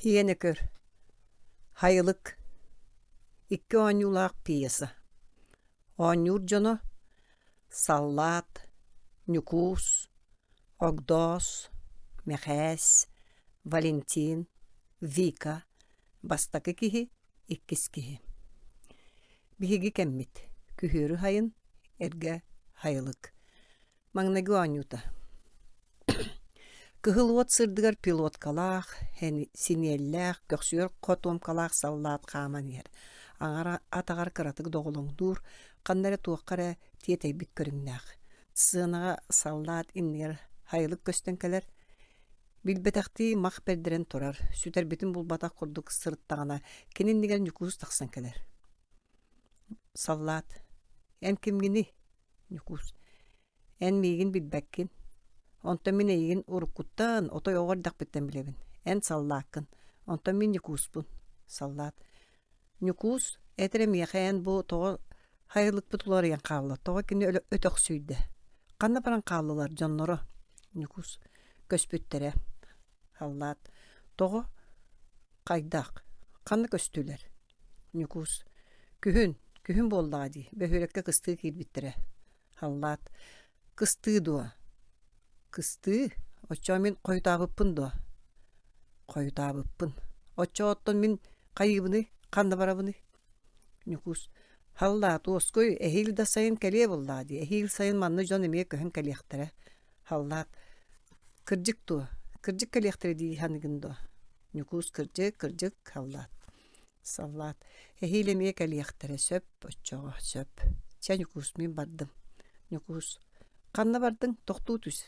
Иэнэ көр, Хайылык, икки оонньуулаах пьеса. Оонньуур дьоно Саллаат, Ньукуус, Огдоос, Мэхээс, Валентин, Вика, бастакы киһи, иккис киһи. Биһиги кэммит күһүөрү сайын, эргэ сайылык. Маҥнайгы оонньуута Кыһыл уот сырдыгар пилоткалаах, синиэллээх, көхсүгэр хотуомкалаах саллаат хааман иһэр. Аҥара атаҕар кыратык доҕолоҥнуур, ханна эрэ туохха эрэ тиэтэйбит көрүҥнээх. Сценаҕа саллаат иннигэр сайылык көстөн кэлэр. Билбэтэхтии мах бэрдэрэн турар, сүтэрбитин булбатах курдук сырыттаҕына, кини иннигэр Ньукуус тахсан кэлэр. Саллаат: «Эн кимҥиний?» Ньукуус: «Эн миигин билбэккин, онтон мин эйигин уруккуттан, отой оҕо эрдэхпиттэн билэбин. Эн саллааккын, онтон мин Ньукууспун». Саллаат: «Ньукуус, эт эрэ миэхэ эн бу тоҕо хайылыкпыт уларыйан хаалла, тоҕо кини өтөхсүйдэ? Ханна баран хааллылар дьонноро?» Ньукуус: «Көспүттэрэ». Саллаат: «Тоҕо? Хайдах? Ханна көстүлэр?» Ньукуус: «Күһүн, күһүн буоллаҕа дии, бөһүөлэккэ кыстыы киирбиттэрэ». Халлаат: «Кыстыы дуо?» «Кыстыы? Оччоҕо мин хойутаабыппын дуо?» «Хойутаабыппын. Оччоҕо оттон мин хайыыбыный, ханна барабыный?» Ньукуус: «Халлаат, уоскуй, эһиил да сайын кэлиэ буоллаҕа дии, эһиил сайын манна дьон эмиэ көһөн кэлиэхтэрэ». Халлаат: «Кырдьык дуо? Кырдьык кэлиэхтэрэ дии саныыгын дуо?» Ньукуус: «Кырдьык, кырдьык, халлаат». Саллаат: «Эһиил эмиэ кэлиэхтэрэ сөп, оччоҕо сөп. Чэ, Ньукуус, мин бардым». Ньукуус: «Ханна бардыҥ? Тохтуу түс».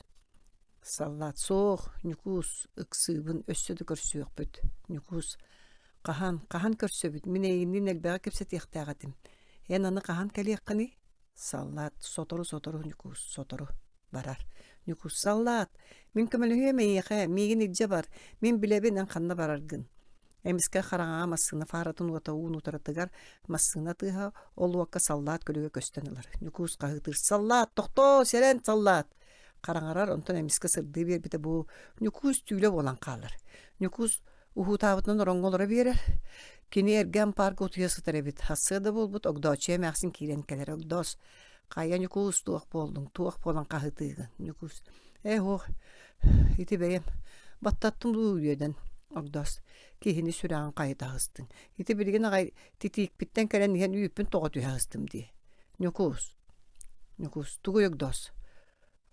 Саллаат: «Суох, Ньукуус, ыксыыбын, өссө да көрсүөхпүт». Ньукуус: «Хаһан, хаһан көрсөбүт? Мин эйигинниин элбэҕи кэпсэтиэхтээх этим. Эн аны хаһан кэлиэххиний?» Саллаат: «Сотору-сотору, Ньукуус, сотору» барар. Ньукуус: «Саллаат, мин көмөлөһүөм эйиэхэ, миигин илдьэ бар, мин билэбин эн ханна бараргын». Эмискэ хараҥаҕа массыына фаратын уота уун утарытыгар массыына тыаһа ол уокка саллаат көлүгэ көстөн ылар. Ньукуус хаһыытыыр: «Саллаат, тохтоо, сэрэн, саллаат!» Хараҥарар, онтон эмискэ сырдыы биэрбитэ бу Ньукуус түүлэ буолан хаалар. Ньукуус уһуутаабытынан ороҥҥо олоро биэрэр. Кини эргэ ампаарга утуйа сытар эбит. Хассыа да буолбут Огдооччуйа эмээхсин киирэн кэлэр. Огдоос: «Хайа, Ньукуус, туох буоллуҥ? Туох буолан хаһыытыыгын?» Ньукуус: «Ээ, һуох, ити бэйэм баттаттым дуу үөдэн Огдоос киһини сүрэҕин хайыта аһыстыҥ. Ити билигин аҕай титиикпиттэн кэлэн иһэн үүппүн тоҕо түһэ аһыстым дии. Ньукуус, Ньукуус, тугуй Огдоос?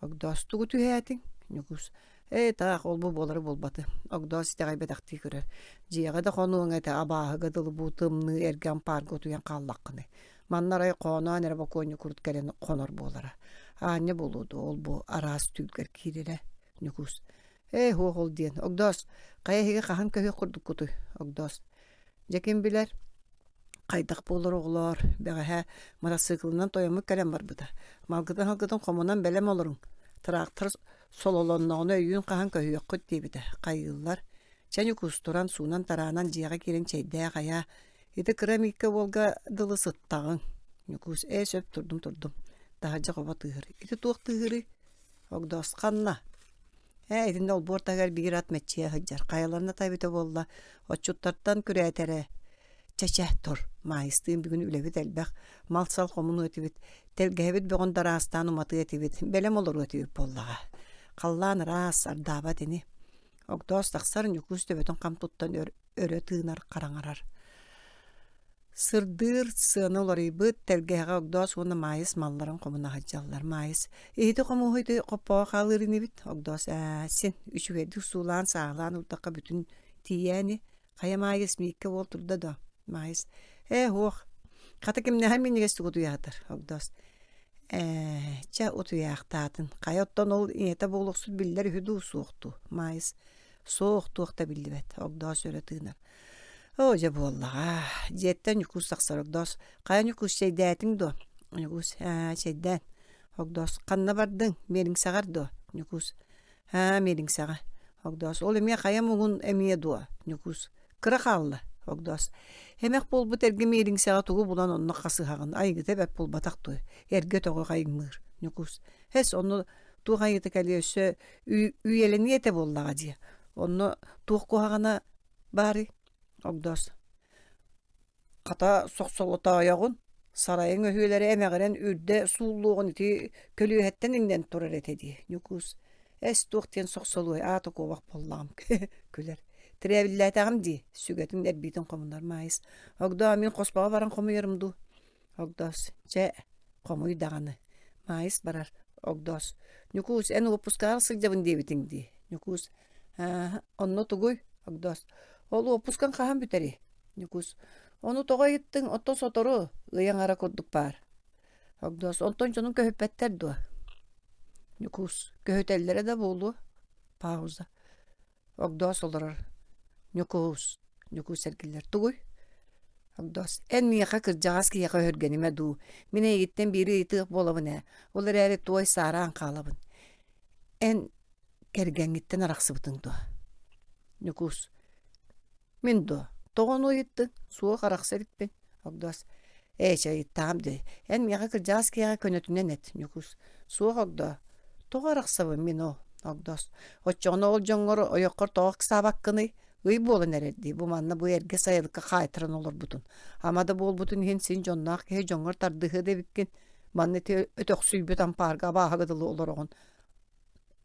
Огдоос тугу түһээтиҥ? Ньукуус ээ таах ол-бу буолары буолбаты. Огдоос итэҕэйбэтэхтии көрөр. Дьиэҕэ да хонуоҥ этэ абааһыга дылы бу тымныы эргэ ампаарга утуйан хааллаххыный. Манна арай хооноон эрэ бокуонньукурут кэлэн хонор буолара. Аанньа буолуо дуо, ол-бу араас түүлгэр киирэрэ. Ньукуус ээ һуох ол диэн Огдоос хайа эһиги хаһан көһүөх курдуккутуй Огдоос дьэ ким билэр хайдах буолар оҕолоор бэҕэһээ матасыыкылынан тойоммут кэлэн барбыта малгытын-халгытын хомунан бэлэм олоруҥ трактор сололонноҕуна өйүүн хаһан көһүөххүт диэбитэ хайыыллар чэ Ньукуус туран суунан-тараанан дьиэҕэ киирэн чэйдээх айаа ити кыра Мииккэ уолга дылы сыттаҕыҥ Ньукуус ээ сөп турдум турдум таһырдьа хобо тыаһыр ити туох тыаһырый Огдоос ханна Ээ, итиннэ олбуор таһыгар биир ат мэччийэ сылдьар, хайаларына да эбитэ буолла, отчуттартан күрээтэрэ чэ-чэ, тур, Маайыстыын бүгүн үлэбит элбэх, мал-сал хомунуо этибит, тэлгэһэбит бөҕүн да ыраастаан уматыа этибит, бэлэм олоруо этибит буоллаҕа. Халлаан ыраас, ардаабат ини. Огдоос тахсар, Ньукуус төбөтүн хам туттан өр, өрө тыынар, хараҥарар. Сырдыыр, сыана уларыйбыт, тэлгэһэҕэ Огдоос уонна Маайыс малларын хомуна сылдьаллар. Маайыс: «Иһити-хомуоһу ити хоппоҕо хаалыыр инибит?» Огдоос: «Ээ, син, үчүгэйдик суулаан, сааһылаан ылдахха бүтүн тиийээ ини. Хайа Маайыс, Мииккэ уол турда дуо?» Маайыс: «Ээ, һуох. Хата кимнээхэ минньигэстик утуйаатар?» Огдоос: «Ээ, чэ, утуйаахтаатын. Хайа оттон ол ийэтэ буолуохсут биллэр үһү дуу, суох дуу?» Маайыс: «Суох, туох да биллибэт». Огдоос өрө тыынар. Оо, дьэ буоллаҕа, дьиэттэн Ньукуус тахсар Огдоос, хайа Ньукуус чэйдээтиҥ дуо? Ньукуус, ээ, чэйдээн. Огдоос, ханна бардыҥ, миэлиҥсэҕэр дуо? Ньукуус, ээ, миэлиҥсэҕэ. Огдоос, ол эмиэ хайа муҥун эмиэ дуо? Ньукуус, кыра хаалла. Огдоос, эмэх буолбут эргэ миэлиҥсэҕэ тугу булан онно хасыһаҕын, айгыта бэрт буолбатах дуо? Эргэ өтөҕү хайыҥныыр. Ньукуус, эс, онно туох айыыта кэлиэ өссө үйэлэниэ этэ буоллаҕа дии. Онно туох куһаҕана. баарый? Огдоос. Хата сохсолотоойоҕун, сарайыҥ өһүөлэрэ эмэҕирэн үрдэ сууллуоҕун ити көлүөһэттэн иҥнэн турар этэ дии, Ньукуус. Эс туох диэн сохсолуой, аата куобах буоллаҕым, күлэр. Тирээбиллээтэҕим дии, сүгэтин эрбиитин хомунар Маайыс. Огдоо, мин хоспоҕо баран хомуйарым дуу? Огдоос, чэ, хомуй даҕаны. Маайыс барар. Огдоос, Ньукуус, эн уоппускаҕар сылдьабын диэбитиҥ дии. Ньукуус, аа, онно тугуй? Огдоос, ол уоппускаҥ хаһан бүтэрий? Ньукуус, ону тоҕо ыйыттыҥ, оттон сотору, ый аҥара курдук баар. Огдоос, онтон дьонуҥ көһүппэттэр дуо? Ньукуус, көһүтэллэрэ да буолуо. Пауза. Огдоос олорор. Ньукуус, Ньукуус эргиллэр. Тугуй? Огдоос, эн миэхэ кырдьаҕас киһиэхэ өһүргэнимэ дуу. Мин эйигиттэн биири ыйытыах буолабын ээ. Ол эрээри туой саараан хаалабын. Эн кэргэҥҥиттэн арахсыбытыҥ дуо? Ньукуус, Мин дуо? Тоҕо ону ыйыттыҥ? Суох арахса иликпин. Огдоос. Ээ, чэ, ыйыттаҕым дии. Эн миэхэ кырдьаҕас киһиэхэ көнөтүнэн эт, Ньукуус. Суох, Огдоо. Тоҕо арахсабын мин ол? Огдоос. Оччоҕуна ол дьоҥҥор ойоххор тоҕо ыксаабаккыный? Ый буолан эрэр дии, бу манна бу эргэ сайылыкка хаайтаран олорбутун. Ама да буолбутун иһин син дьонноох киһи дьоҥҥор тардыһыа да эбиккин. Манна ити өтөхсүйбүт ампаарга абааһыга дылы олороҕун.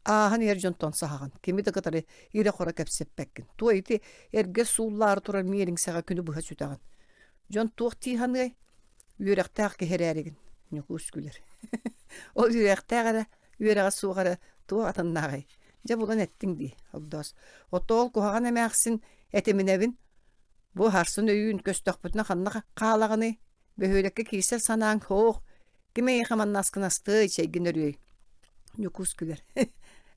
Ааһан иһэр дьонтон саһаҕын, кими да кытары ирэ-хоро кэпсэппэккин. Туой ити эргэ сууллаары турар миэриҥсэҕэ күнү быһа сүтэҕин. Дьон туох дии саныай? Үөрэхтээх киһи эрээригин, Ньукуус күлэр. Ол үөрэхтээх эрэ, үөрэҕэ суох эрэ туох атыннааҕый? Дьэ булан эттиҥ дии, Огдоос. Оттон ол куһаҕан эмээхсин этиминэбин. Бу харсын өйүүн көстөхпүтүнэ ханна хаалаҕыный? Бөһүөлэккэ киирсэр санааҥ суох, ким эйиэхэ маннаскын астыай, чэйгин өрүөй Ньукуус күлэр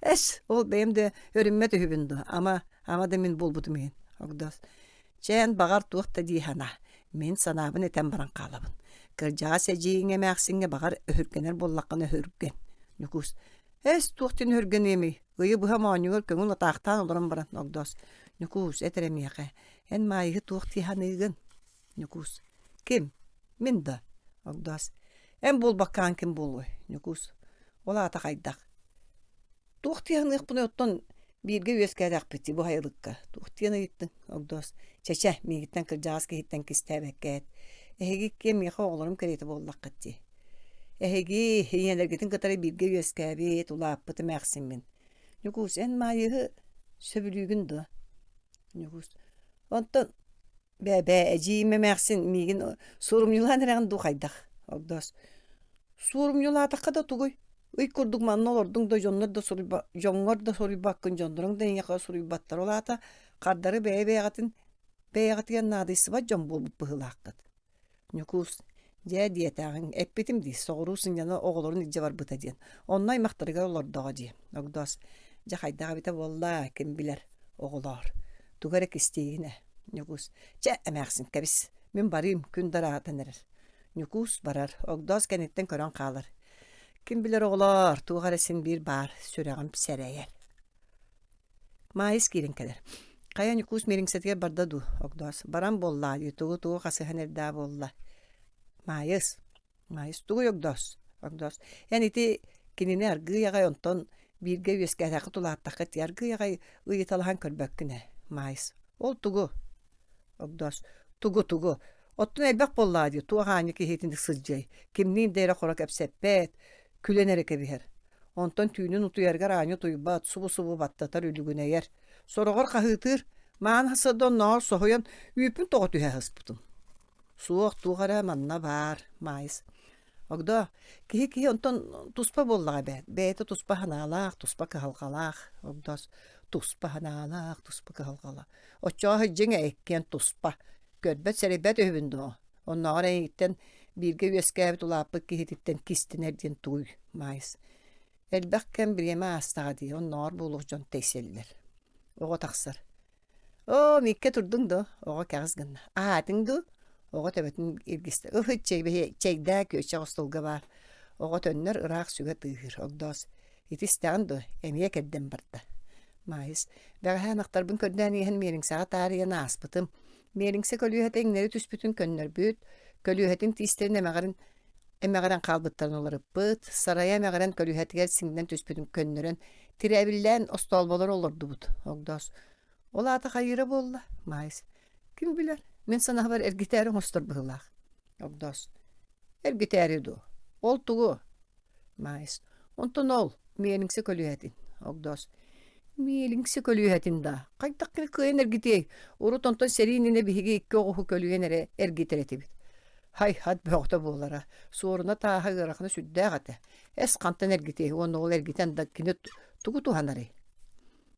Эс, ол бэйэм да өрүммэт үһүбүн дуо, ама, ама да мин буолбутум иһин Огдоос Чээн, баҕар туох да дии санаа, мин санаабын этэн баран хаалабын. Кырдьаҕас эдьиийиҥ эмээхсиҥҥэ баҕар өһүргэнэр буоллаххына өһүргэн. Ньукуус Эс, туох диэн өһүргэниэмий, ыйы быһа моонньугар көҥүл атаахтаан олорон баран Огдоос Ньукуус, эт эрэ миэхэ, эн Маайыһы туох дии саныыгын? Ньукуус: Ким? Мин да? Огдоос: Эн буолбаккаан ким буолуой? Ньукуус: Ол аата хайдах? Туох дии саныахпыный оттон бииргэ үөскээтэхпит дии бу сайылыкка. Туох диэн ыйыттыҥ? Огдоос: Чэ-чэ, миигиттэн кырдьаҕас киһиттэн кистээбэккэ эт. Эһиги иккиэн миэхэ оҕолорум кэриэтэ буоллаххыт дии. Эһиги ийэлэргитин кытары бииргэ үөскээбит, улааппыт эмээхсиммин. Ньукуус, эн Маайыһы сөбүлүүгүн дуо? Ньукуус: Онтон Бээ-бээ, эдьиийим эмээхсин миигин суорумньулаан эрэҕин дуу хайдах? Огдоос Суорумньулаатахха да тугуй? Ый курдук манна олордуҥ да дьоннор да суруйба дьоҥҥор да суруйбаккын, дьонноруҥ да эйиэхэ суруйбаттар. Ол аата хардары бэйэ-бэйэҕитин бэйэҕитигэр наадыйсыбат дьон буолбут быһыылааххыт. Ньукуус, дьэ диэтэҕиҥ, эппитим дии, соҕуруу сынньана оҕолорун илдьэ барбыта диэн. Онно аймахтарыгар олордоҕо дии. Огдоос, дьэ хайдах эбитэ буолла, ким билэр, оҕолоор. Тугу эрэ кистиигин ээ. Ньукуус, чэ, эмээхсин, кэбис, мин барыым, күн да ыраатан эрэр. Ньукуус барар, Огдоос кэнниттэн көрөн хаалар. Ким билэр оҕолоор, туох эрэ син биир баар, сүрэҕим сэрэйэр. Маайыс киирэн кэлэр. Хайа Ньукуус миэриҥсэтигэр барда дуу, Огдоос? Баран буоллаа дии, тугу-тугу хасыһан эрдээ буолла. Маайыс, Маайыс, тугуй Огдоос? Огдоос, эн ити кинини аргыый аҕай онтон бииргэ үөскээтэххит улааттаххыт дии, аргыый аҕай ыйыталаһан көрбөккүн ээ, Маайыс. Ол тугу? Огдоос, тугу-тугу? Оттон элбэх буоллаҕа дии, туох аанньа киһитинник сылдьыай, кимниин да эрэ-хоро кэпсэппэт, күлэн эрэ кэбиһэр. Онтон түүнүн утуйарыгар аанньа утуйбат, субу-субу баттатар, үлүгүнэйэр. Сороҕор хаһыытыыр, маан сырда оннооҕор соһуйан үүппүн тоҕо түһэ сыспытым. Суох, туох эрэ манна баар, Маайыс. Огдоо, киһи-киһи онтон туспа буоллаҕа эбээт. Бэйэтэ туспа санаалаах, туспа кыһалҕалаах. Огдоос, туспа санаалаах, туспа кыһалҕалаах. Оччоҕо сылдьыҥ ээ иккиэн туспа. Көрбөт, сэрэйбэт үһүбүн дуо? Оннооҕор эйигиттэн бииргэ үөскээбит улааппыт киһититтэн кистэнэр диэн тугуй, Маайыс? Элбэх кэм бириэмэ аастаҕа дии, оннооҕор буолуох дьон тэйсэллэр. Оҕо тахсар. Оо, мииккэ турдуҥ дуо? Оҕо кэҕис гынна. Аһаатыҥ дуу? Оҕо төбөтүн илгистэ. Ыһыт чэйдээ күөччэх остуолга баар. Оҕо төннөр, ыраах сүгэ тыаһыыр. Огдоос, ити истэҕин дуо? Эмиэ кэрдэн барда. Маайыс, бэҕэһээ ынахтарбын көрдөөн иһэн миэриҥсэҕэ таарыйан ааспытым. Миэриҥсэ көлүөһэтэ иҥнэри түспүтүн көннөрбүт, көлүөһэтин тиистэрин эмэҕирин эмэҕирэн хаалбыттарын уларыппыт, сарайа эмэҕирэн көлүөһэтигэр сиҥнэн түспүтүн көннөрөн, тирээбиллээн остоолболору олордубут. Огдоос. Ол аата хайыыра буолла? Маайыс. Ким билэр, мин санаабар эргитээри оҥостор быһыылаах. Огдоос. Эргитээри дуо? Ол тугу? Маайыс. Онтон ол, миэлиҥсэ көлүөһэтин. Огдоос. Миэлиҥсэ көлүөһэтин даа? Хайдах кини кыайан эргитиэй? Урут онтон сэрии иннинэ биһиги икки оҕуһу көлүйэн эрэ эргитэр этибит. Һай-һат бөҕөтө буолара. Суоруна тааһа ыарахана сүрдээх этэ. Эс хантан эргитиэй уонна ол эргитэн да кини тугу туһанарый?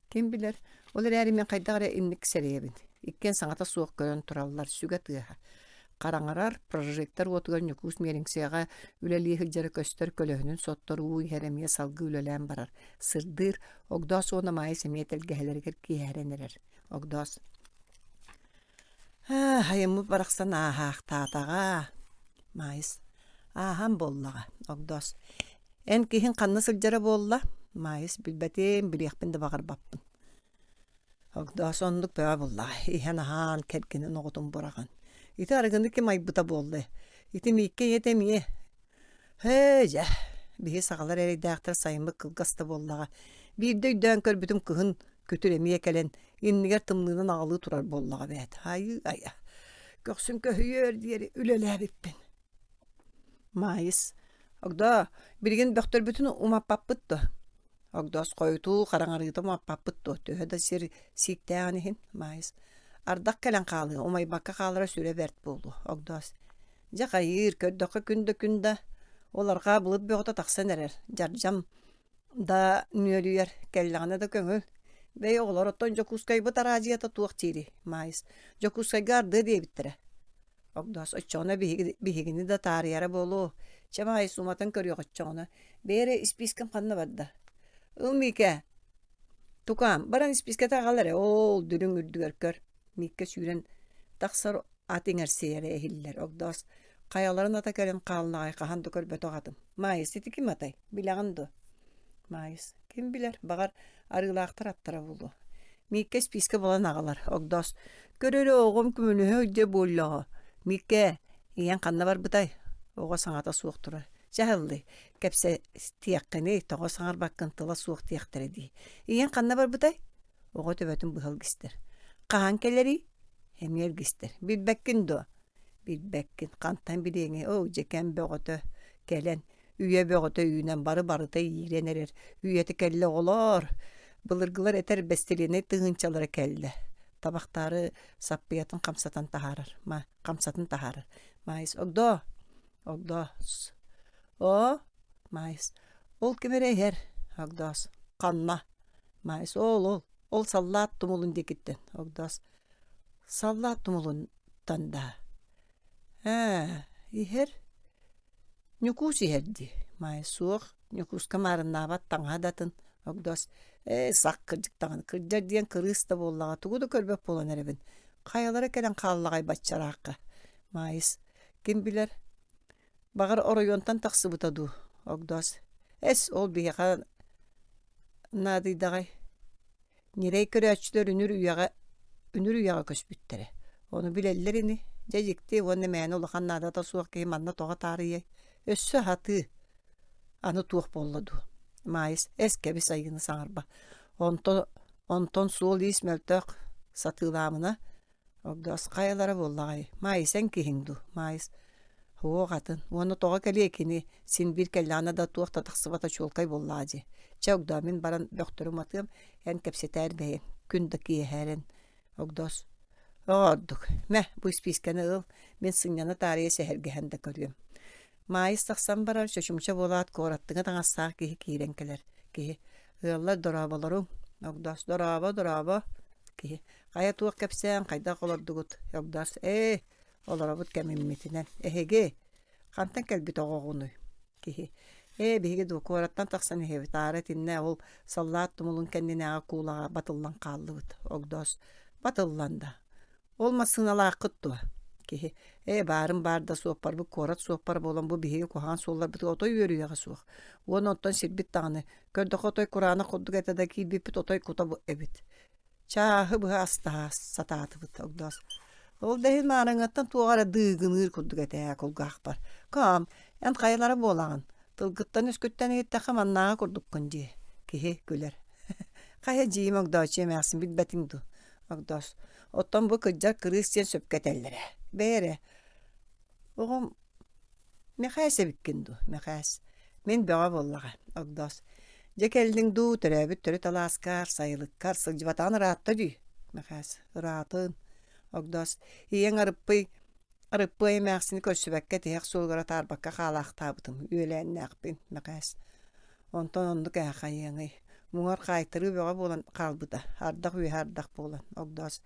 Ким билэр, ол эрээри мин хайдах эрэ инник сэрэйэбин. Иккиэн саҥата суох көрөн тураллар, сүгэ тыаһа. Хараҥарар, прожектор уотугар Ньукуус миэлиҥсэҕэ үлэлии сылдьара көстөр, көлөһүнүн соттор, уу иһэр эмиэ салгыы үлэлээн барар. Сырдыыр, Огдоос уонна Маайыс эмиэ тэлгэһэлэригэр киэһэрэн эрэр. Огдоос Айыммыт барахсан ааһаахтаатаҕа. Маайыс ааһан буоллаҕа, Огдоос. Эн киһиҥ ханна сылдьара буолла? Маайыс билбэтим, билиэхпин да баҕарбаппын. Огдоос оннук бөҕө буоллаҕа, иһэн-аһаан, кэргэнин оҕотун быраҕан. Ити арыгыны ким айбыта буолла? Ити Мииккэ ийэтэ эмиэ. Һээ, дьэ, биһи сахалар эрэйдээхтэр сайыммыт кылгас да буоллаҕа. Биирдэ өйдөөн көрбүтүм кыһын күтүр эмиэ кэлэн, иннигэр тымныынан аҕалыы турар буоллаҕа эбээт. Айыы-айа, көхсүм көһүйүөр диэри үлэлээбиппин. Маайыс, Огдоо, билигин бөхтөрбүтүн умаппаппыт дуо? Огдоос хойутуу хараҥарыыта умаппаппыт дуо? Төһө да сир сииктээҕин иһин, Маайыс. Ардах кэлэн хаалыа, умайбакка хаалара сүрэ бэрт буолуо, Огдоос. Дьэ хайыыр, көрдөххө күн да күн да, ол арҕаа былыт бөҕөтө тахсан эрэр, дьардьам да нүөлүйэр, кэллэҕинэ да көҥүл. Бэйи оҕолор, оттон Дьокуускайбыт араадьыйата туох диирий, Маайыс? Дьокуускайга ардыа диэбиттэрэ. Огдоос, оччоҕуна биһиги, биһигини да таарыйара буолуо. Чэ, Маайыс, уматан көрүөх оччоҕуна. Бэйэ эрэ испиискэм ханна барда? Ыл, Миикээ, тукаам, баран испиискэтэ аҕал эрэ, оол, дүлүҥ үрдүгэр көр. Мииккэ сүүрэн тахсар ат иҥэрсийэрэ иһиллэр. Огдоос хайаларын ата кэлэн хааллаҕай хаһан да көрбөтөх атым. Маайыс ити ким атай? Билэҕин дуо? Маайыс ким билэр, баҕар, арыылаахтар аттара буолуо. Мииккэ испиискэ булан аҕалар. Огдоос көр эрэ оҕом көмөлөһө сылдьар буоллаҕа. Мииккэ, ийэҥ ханна барбытай? Оҕо саҥата суох турар. Чэ аһыллый, кэпсэтиэххиний, тоҕо саҥарбаккын тыла суох диэхтэрэ дии. Ийэҥ ханна барбытай? Оҕо төбөтүн быһа илгистэр. Хаһан кэлэрий? Эмиэ илгистэр. Билбэккин дуо? Билбэккин. Хантан билиэҥий? Оо, дьэкэм бөҕөтө кэлэн, үйэ бөҕөтө үүнэн бары барыта иирэн эрэр. Үйэтэ кэллэ оҕолоор. Былыргылар этэр бэстилиэнэй тыһыынчалара кэллэ. Табахтаары саппыйатын хамсатан таһаарар. Ма, хамсатын таһаарар. Маайыс, огдоо, огдоо, Оо, Маайыс, ол ким эрэ иһэр, Огдоос, ханна? Маайыс, ол, ол, ол саллаат тумулун диэкиттэн, Огдоос, саллаат тумулунтан даа. Ээ, иһэр? Ньукуус иһэр дии. Маайыс, суох, Ньукууска маарыннаабат таҥаһа да атын. Огдоос, ээ, сах кырдьык даҕаны, кырдьар диэн кырыыс да буоллаҕа, тугу да көрбөт буолан эрэбин. Хайалара кэлэн хааллаҕай баччараахха? Маайыс, ким билэр, Баҕар, оройуонтан тахсыбыта дуу, Огдоос. Эс, ол биһиэхэ наадыйдаҕай. Ньирэй көрөөччүлэр үнүр үйэҕэ үнүр үйэҕэ көспүттэрэ. Ону билэллэр ини. Дьэ дьикти уонна мээнэ улахан наадата суох киһи манна тоҕо таарыйай? Өссө аһатыы. Аны туох буолла дуу? Маайыс, эс кэбис айыыны саҥарба. Онто, онтон суол-иис мөлтөх, сатыылаамына Огдоос хайалара буоллаҕай, Маайыс эн киһиҥ дуу, Маайыс Һуох атын, уонна тоҕо кэлиэ кини, син биир кэллэҕинэ да туох да тахсыбата чуолкай буоллаҕа дии. Чэ, Огдоо, мин баран бөхтөрү уматыам, эн кэпсэтээр бэйэҥ, күн да киэһээрэн. Огдоос Оҕо ордук, мэ, бу испиискэни ыл, мин сынньана таарыйа сэһэргэһэн да көрүөм. Маайыс тахсан барар, чочумча буолаат куораттыҥы таҥастаах киһи киирэн кэлэр. Киһи «Ыаллар дорооболоруҥ?» Огдоос «Дорообо, дорообо!» Киһи «Хайа туох кэпсээн, хайдах олордугут?» Огдоос «Ээ, олоробут кэмиммитинэн. Эһиги хантан кэлбит оҕоҕунуй?» Киһи «Ээ, биһиги дуу куораттан тахсан иһэбит, аара итиннэ ол саллаат тумулун кэннинээҕи куулаҕа батыллан хааллыбыт». Огдоос «Батыллан да? Ол массыыналааххыт дуо? Киһи ээ баарым баар да суоппарбыт куорат суоппара буолан бу биһиги куһаҕан суолларбытыгар отой үөрүйэҕэ суох. Уонна оттон сирбит даҕаны көрдөххө отой кураанах курдук этэ да киирбиппит отой кута эбит. Чааһы быһа астаһа сатаатыбыт Огдоос. Ол да иһин маарыҥҥаттан туох эрэ дыыгыныыр курдук этэ ээ кулгаахпар. Каам, эн хайалара буолаҕын? Тылгыттан-өскүттэн иһиттэххэ маннааҕы курдуккун дии. Киһи күлэр. Хайа дьиим Огдооччу эмээхсин билбэтиҥ дуу? Огдоос. Оттон бу кырдьар кырыыс диэн сөпкө этэллэрэ. Бэйэ эрэ, оҕом Мэхээс эбиккин дуу, Мэхээс. Мин бөҕө буоллаҕа, Огдоос. Дьэ кэллиҥ дуу, төрөөбүт төрүт алааскар, сайылыккар сылдьыбатаҕын ыраатта дии, Мэхээс. Ыраатын. Огдоос. Ийэҥ Арыппый Арыппыай эмээхсини көрсүбэккэ тиһэх суолугар атаарбакка хаалаахтаабытым, үөлээннээхпин, Мэхээс. Онтон оннук ээ хайыаҥый, муҥар хаайтарыы бөҕө буолан хаалбыта, ардах үөһэ ардах буолан, Огдоос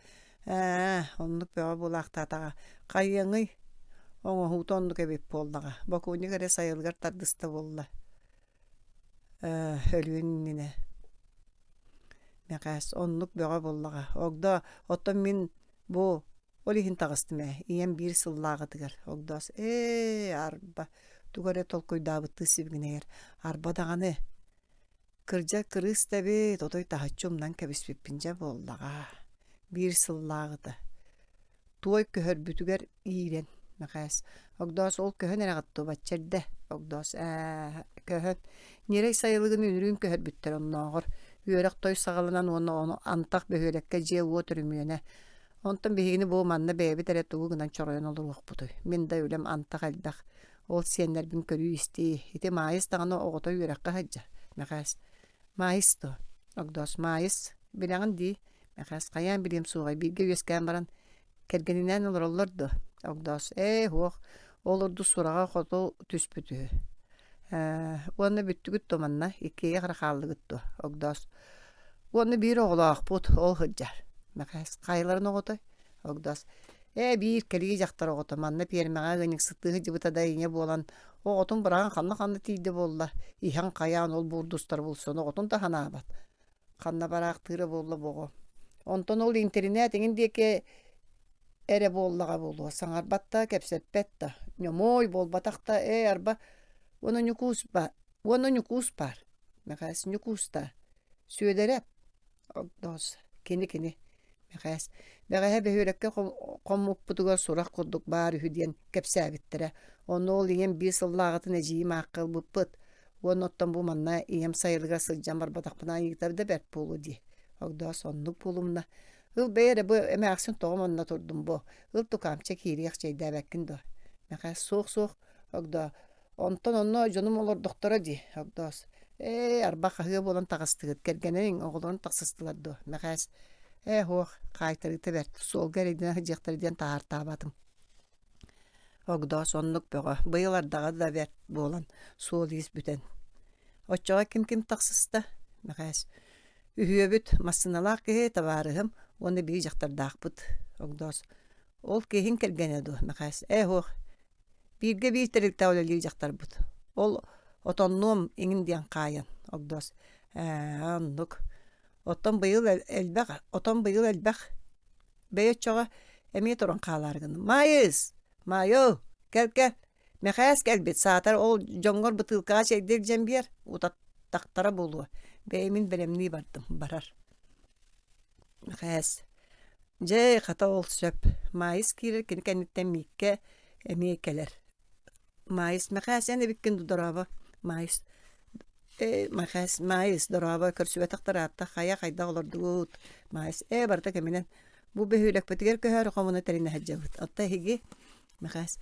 ээ, оннук бөҕө буолаахтаатаҕа, хайыаҥый, оҥоһуута оннук эбит буоллаҕа, бокуонньук эрэ сайылыгар тардыста буолла ээ, өлүөн иннинэ Мэхээс оннук бөҕө буоллаҕа, Огдоо, оттон мин бу ол иһин таҕыстым ээ, ийэм биир сыллааҕытыгар, Огдоос ээ, арба, тугу эрэ толкуйдаабыттыы сибигинэйэр, арба даҕаны, кырдьар кырыыс да эбит, отой таһыччы умнан кэбиспиппин дьэ буоллаҕа, биир сыллааҕыта Туой көһөрбүтүгэр иирэн, Мэхээс, Огдоос ол көһөн эрэҕит дуо, бачча эрдэ? Огдоос ээ, көһөн. Ньирэй сайылыгын үнүрүүн көһөрбүттэр оннооҕор. Үөрэх той саҕаланан уонна ону антах бөһүөлэккэ дьиэ-уот өрөмүөнэ. Онтон биһигини бу манна бэйэбит эрэ тугу гынан чоройон олоруохпутуй? Мин да үлэм антах элбэх. Ол сиэннэрбин көрүү-истии. Ити Маайыс даҕаны оҕото үөрэххэ сылдьар. Мэхээс, Маайыс дуо? Огдоос Маайыс, билэҕин дии, Мэхээс хайаан билиэм суоҕай, бииргэ үөскээн баран кэргэнинээн олороллор дуо? Огдоос ээ, суох, ол ордук сураҕа хоту түспүт үһү. Ээ, уонна бүттүгүт дуо манна, иккиэйэх эрэ хааллыгыт дуо? Огдоос уонна биир оҕолоохпут, ол сылдьар. Мэхээс хайаларын оҕотой? Огдоос ээ, биир кэлии дьахтар оҕото, манна пиэрмэҕэ ыанньыксыттыы сылдьыбыта да ийэ буолан оҕотун быраҕан ханна-ханна тиийдэ буолла, иһэн хайаан ол буурдустары булсан оҕотун да санаабат. Ханна бараахтыыра буолла бу оҕо. Онтон ол интэринээт эҥин диэки эрэ буоллаҕа буолуо, саҥарбат да, кэпсэппэт да, ньомуой буолбатах да, ээ арба уонна Ньукуус ба уонна Ньукуус баар. Мэхээс Ньукуус да Сүөдэрэп Огдоос кини-кини Мэхээс бэҕэһээ бөһүөлэккэ хоммуппутугар сурах курдук баар үһү диэн кэпсээбиттэрэ. Онно ол ийэм биир сыллааҕытын эдьиийим аахха ылбыппыт. Уонна оттон бу манна ийэм сайылыгар сылдьан барбатахпына айыыта да бэрт буолуо дии. Огдоос оннук буолумна. Ыл бэйэ эрэ бу эмээхсин тоҕо манна турдум бу? Ыл тукаамча киириэх чэйдээбэккин дуо? Мэхээс суох-суох Огдоо Онтон онно дьонум олордохторо дии, Огдоос. Ээ, арба хаһыа буолан таҕыстыгыт, кэргэниҥ, оҕолорун тахсыстылар дуо, Мэхээс. Ээ, суох, хаайтарыыта бэрт, суолга эрэйдэнэ сылдьыахтара диэн таһаартаабатым. Огдоос оннук бөҕө, быйыл ардаҕа да бэрт буолан, суол-иис бүтэн. Оччоҕо ким-ким тахсыста? Мэхээс. Үһүөбүт, массыыналаах киһи, табаарыһым уонна биир дьахтардаахпыт. Огдоос. Ол киһиҥ кэргэнэ дуо, Мэхээс? Ээ, суох, Бииргэ биир тэрилтэҕэ үлэлиир дьахтарбыт. Ол отоннуом иҥин диэн хаайан, Огдоос ээ оннук. Оттон быйыл элбэх, отон быйыл элбэх. Бэйэ оччоҕо эмиэ туран хаалаары гынным. Маайыс! Маайоо, кэл-кэл. Мэхээс кэлбит, саатар ол дьоҥҥор бытыылкаҕа чэйдэ илдьэн биэр, утаттахтара буолуо. Бэйэм бэлэмнии бардым, барар. Мэхээс Дьэ, хата ол сөп. Маайыс киирэр, кини кэнниттэн Мииккэ эмиэ кэлэр. Маайыс, Мэхээс, эн эбиккин дуу, дорообо? Маайыс, ээ, Мэхээс, Маайыс, дорообо, көрсүбэтэхтэр аатта, хайа хайдах олордугут? Маайыс, ээ, барыта кэминэн. Бу бөһүөлэкпитигэр көһөөрү хомуна тэринэ сылдьабыт. Оттон эһиги, Мэхээс,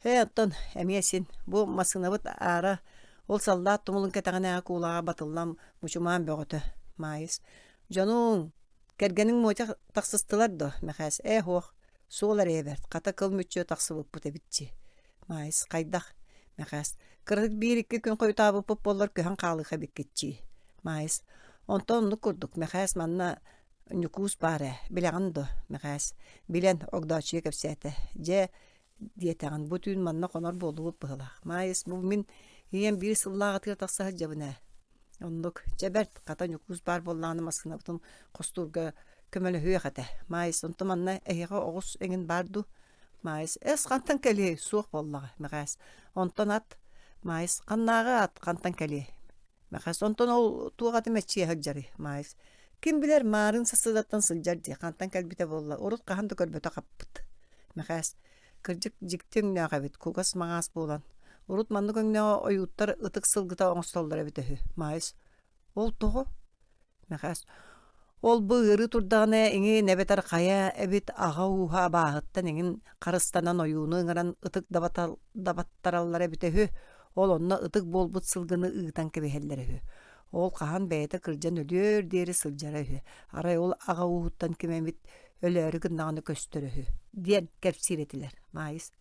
ээ, оттон эмиэ син. Бу массыынабыт аара ол саллаат тумулун кэтэҕинээҕи куулаҕа батыллан мучумаан бөҕөтө. Маайыс, дьонуҥ, Кэргэниҥ Мотя тахсыстылар дуо, Мэхээс? Ээ, суох, суол эрэ бэрт, хата кыл мүччү тахсыбыппыт эбит дии. Маайыс, хайдах? Мэхээс, кыратык биир-икки күн хойутаабыппыт буоллар көһөн хаалыах эбиккит дии. Маайыс, онтон оннук курдук, Мэхээс манна Ньукуус баар ээ, билэҕин дуо? Мэхээс, билэн, Огдооччуйа кэпсээтэ. Дьэ, диэтэҕин, бу түүн манна хонор буоллубут быһыылаах. Маайыс, бу мин ийэм биир сыллааҕытыгар тахса сылдьабын ээ. Оннук. Чэ бэрт, хата Ньукуус баар буоллаҕына массыынабытын хостуурга көмөлөһүөх этэ. Маайыс, онто манна эһиэхэ оҕус эҥин баар дуу? Маайыс, эс хантан кэлиэй? Суох буоллаҕа, Мэхээс. Онтон ат? Маайыс, ханнааҕы ат хантан кэлиэй? Мэхээс, онтон ол туох аты мэччийэ сылдьарый? Маайыс, ким билэр, маарыын сарсыардаттан сылдьар дии, хантан кэлбитэ буолла, урут хаһан да көрбөтөх аппыт. Мэхээс, Кырдьык дьикти өҥнөөх эбит, кугас маҥаас буолан. Урут маннык өҥнөөҕү ойууттар ытык сылгыта оҥостоллор эбитэ үһү, Маайыс. Ол тоҕо? Мэхээс. Ол бу ыарыы турдаҕына эҥин эбэтэр хайа эбит аҕа ууһа абааһыттан эҥин харыстанан ойууну ыҥыран ытык дабаттараллара эбитэ үһү. Ол онно ытык буолбут сылгыны ыытан кэбиһэллэрэ үһү. Ол хаһан бэйэтэ кырдьан өлүөр диэри сылдьара үһү. Арай ол аҕа ууһуттан ким эмит өлөөрү гыннаҕына көстөрө үһү диэн кэпсиир этилэр. Маайыс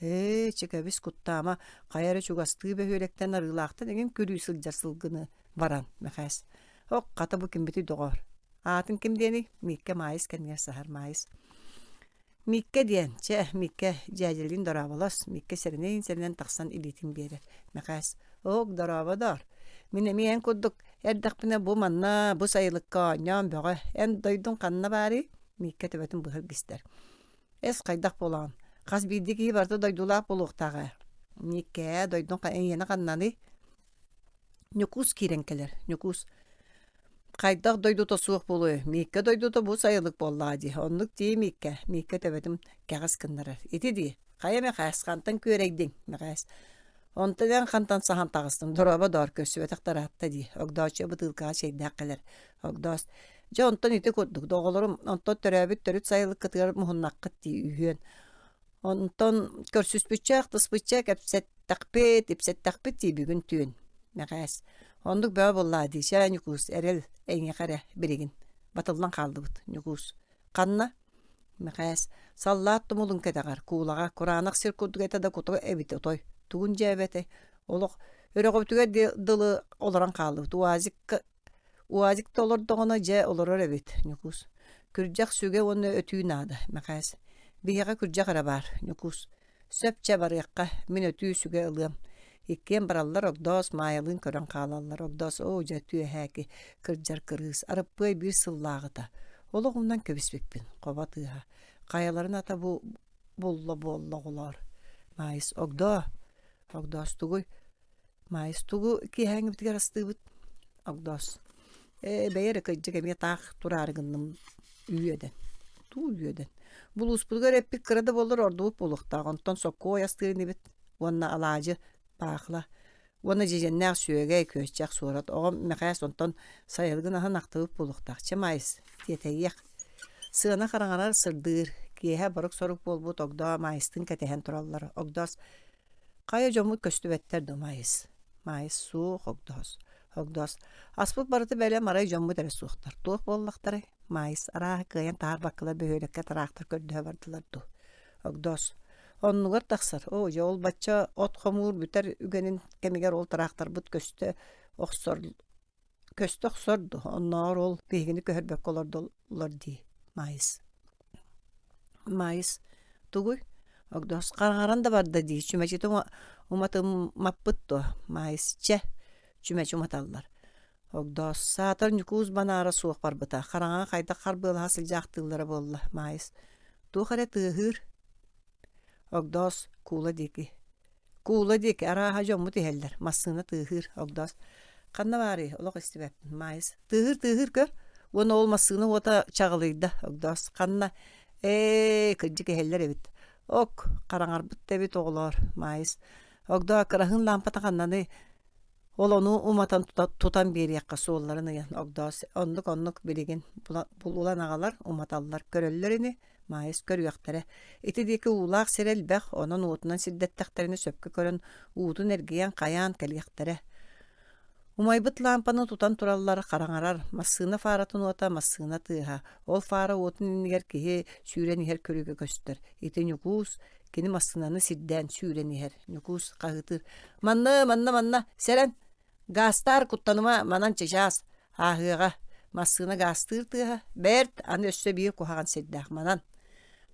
Ээ, чэ кэбис куттаама, хайа эрэ чугастыы бөһүөлэктэн Арыылаахтан эҥин күрүү сылдьар сылгыны баран, Мэхээс. Ок, хата бу киммитий доҕоор? Аатын ким диэний? Мииккэ Маайыс кэннигэр саһар Маайыс. Мииккэ диэн, чэ, Мииккэ, дьээдьэлиин дорооболос, Мииккэ сэрэнэн-сэрэнэн тахсан илиитин биэрэр. Мэхээс, ок, дорообо доор. Мин эмиэ эн курдук эрдэхпинэ бу манна, бу сайылыкка оонньоон бөҕө. Эн дойдуҥ ханна баарый? Мииккэ төбөтүн быһа илгистэр. Эс хайдах буолаҕын? Хас биирдии киһи барыта дойдулаах буолуохтаах ээ. Мииккээ, дойдуҥ эйиэнэ ханнаный? Ньукуус киирэн кэлэр. Ньукуус хайдах дойдута суох буолуой? Мииккэ дойдута бу сайылык буоллаҕа дии. Оннук дии Мииккэ. Мииккэ төбөтүн кэҕис гыннарар. Ити дии. Хайа Мэхээс, хантан күөрэйдиҥ? Мэхээс. Онтон эн хантан саһан таҕыстыҥ? Дорообо доор, көрсүбэтэх да ыраатта дии. Огдооччуйа бытыылкаҕа чэйдээх кэлэр. Огдоос, дьэ онтон ити курдук, доҕолорум, онтон төрөөбүт төрүт сайылыккытыгар муһуннаххыт дии үһүөн. Онтон көрсүспүччэ, ахтыспычча кэпсэттэхпит, ипсэттэхпит дии бүгүн түүн. Мэхээс, оннук бөҕө буоллаа дии, чээ Ньукуус, эрэл эйиэхэ эрэ билигин. Батыллан хааллыбыт, Ньукуус. Ханна? Мэхээс, саллаат тумулун кэтэҕэр, куулаҕа, кураанах сир курдук этэ да кута эбит отой. Тугун дьээбэтэй? Олох өрөҕөбүтүгэр дылы олорон хааллыбыт. УАЗикка УАЗик да олордоҕуна дьэ олорор эбит, Ньукуус. Күрдьэх сүгэ уонна өтүү наада, Мэхээс. Биһиэхэ күрдьэх эрэ баар, Ньукуус. Сөп чэ барыахха, мин өтүү сүгэ ылыам. Иккиэн бараллар Огдоос Маайалыын көрөн хаалаллар. Огдоос оо дьэ түөһээки, кырдьар кырыыс, Арыппыай биир сыллааҕыта. Олох умнан кэбиспиппин, хобо тыаһа. Хайаларын ата бу булла буолла оҕолоор. Маайыс Огдоо, Огдоос тугуй? Маайыс тугу киэһээҥҥибитигэр астыыбыт? Огдоос Ээ, бэйэ эрэ кырдьык эмиэ таах тураары гынным үөдэн. Туу үөдэн. Булууспутугар эппит кыра да буоллар ордубут буолуохтаах. Онтон соккуой астыыр инибит уонна алаадьы, паахла уонна дьэдьэннээх сүөгэй, күөччэх, суорат. Оҕом Мэхээс онтон сайылыгын аһын ахтыбыт буолуохтаах. Чэ, Маайыс, тиэтэйиэх. Сыана хараҥарар, сырдыыр. Киэһэ борук-сорук буолбут Огдоо Маайыстыын кэтэһэн тураллар. Огдоос Хайа дьоммут көстүбэттэр дуо, Маайыс? Маайыс суох, Огдоос. Огдоос Аспыт барыта бэлэм, арай дьоммут эрэ суохтар. Туох буоллахтарай? Маайыс арааһа кыайан таһаарбаккалар бөһүөлэккэ тыраахтар көрдөһө бардылар дуу? Огдоос Оннугар тахсар. Оо, дьэ ол бачча от хомуур бүтэр үгэнин кэмигэр ол тыраахтарбыт көстө охсор көстө охсор дуо? Оннооҕор ол биһигини көһөрбөккө олордоллор дии, Маайыс. Маайыс тугуй? Огдоос хараҥаран да барда дии, чүмэчитэ уматыммаппыт дуо? Маайыс чэ, чүмэчи уматаллар. Огдоос саатар Ньукуус банаара суох барбыта, хараҥаҕа хайдах харбыалаһа сылдьаахтыыллара буолла, Маайыс туох эрэ тыаһыыр. Огдоос куула диэки Куула диэки арааһа дьоммут иһэллэр, массыына тыаһыыр, Огдоос «Ханна баарый, олох истибэппин, Маайыс «Тыаһыыр, тыаһыыр көр» уонна ол массыына уота чаҕылыйда, Огдоос «Ханна?» «Ээ, кырдьык иһэллэр эбит. Ок, хараҥарбыт да эбит оҕолоор, Маайыс Огдоо кыраһыын лаампата ханнаный? Ол ону уматан тутан биэриэххэ суолларын ыйан Огдоос оннук-оннук билигин булан аҕалар, уматаллар, көрөллөр ини, Маайыс көрүөхтэрэ. Ити диэки уулаах сирэ элбэх, онон уотунан сирдэттэхтэринэ сөпкө көрөн, уутун эргийэн хайаан кэлиэхтэрэ. Умайбыт лаампаны тутан тураллар, хараҥарар, массыына фаратын уота, массыына тыаһа. Ол фара уотун иннигэр киһи сүүрэн иһэр көрүгэ көстөр. Ити Ньукуус, кини массыынаны сирдээн сүүрэн иһэр. Ньукуус хаһыытыыр: «Манна, манна, манна, сэрэн! Гаастаар, куттаныма, манан чычаас, ааһыаҕа, массыына гаастыыр тыаһа, бэрт, аны өссө биир куһаҕан сирдээх манан.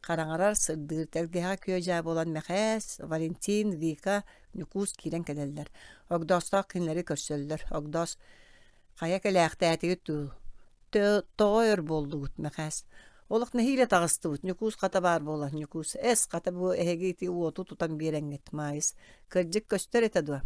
Хараҥарар, сырдыыр тэлгэһэҕэ күө-дьаа буолан Мэхээс, Валентин, Вика, Ньукуус киирэн кэлэллэр. Огдоостоох кинилэри көрсөллөр. Огдоос «Хайа кэлээхтээтигит дуу? Тоҕо өр буоллугут, Мэхээс? Олох нэһиилэ таҕыстыбыт, Ньукуус хата баар буолан, Ньукуус, эс, хата бу эһиги ити уоту тутан биэрэҥҥит, Маайыс, кырдьык көстөр этэ дуо?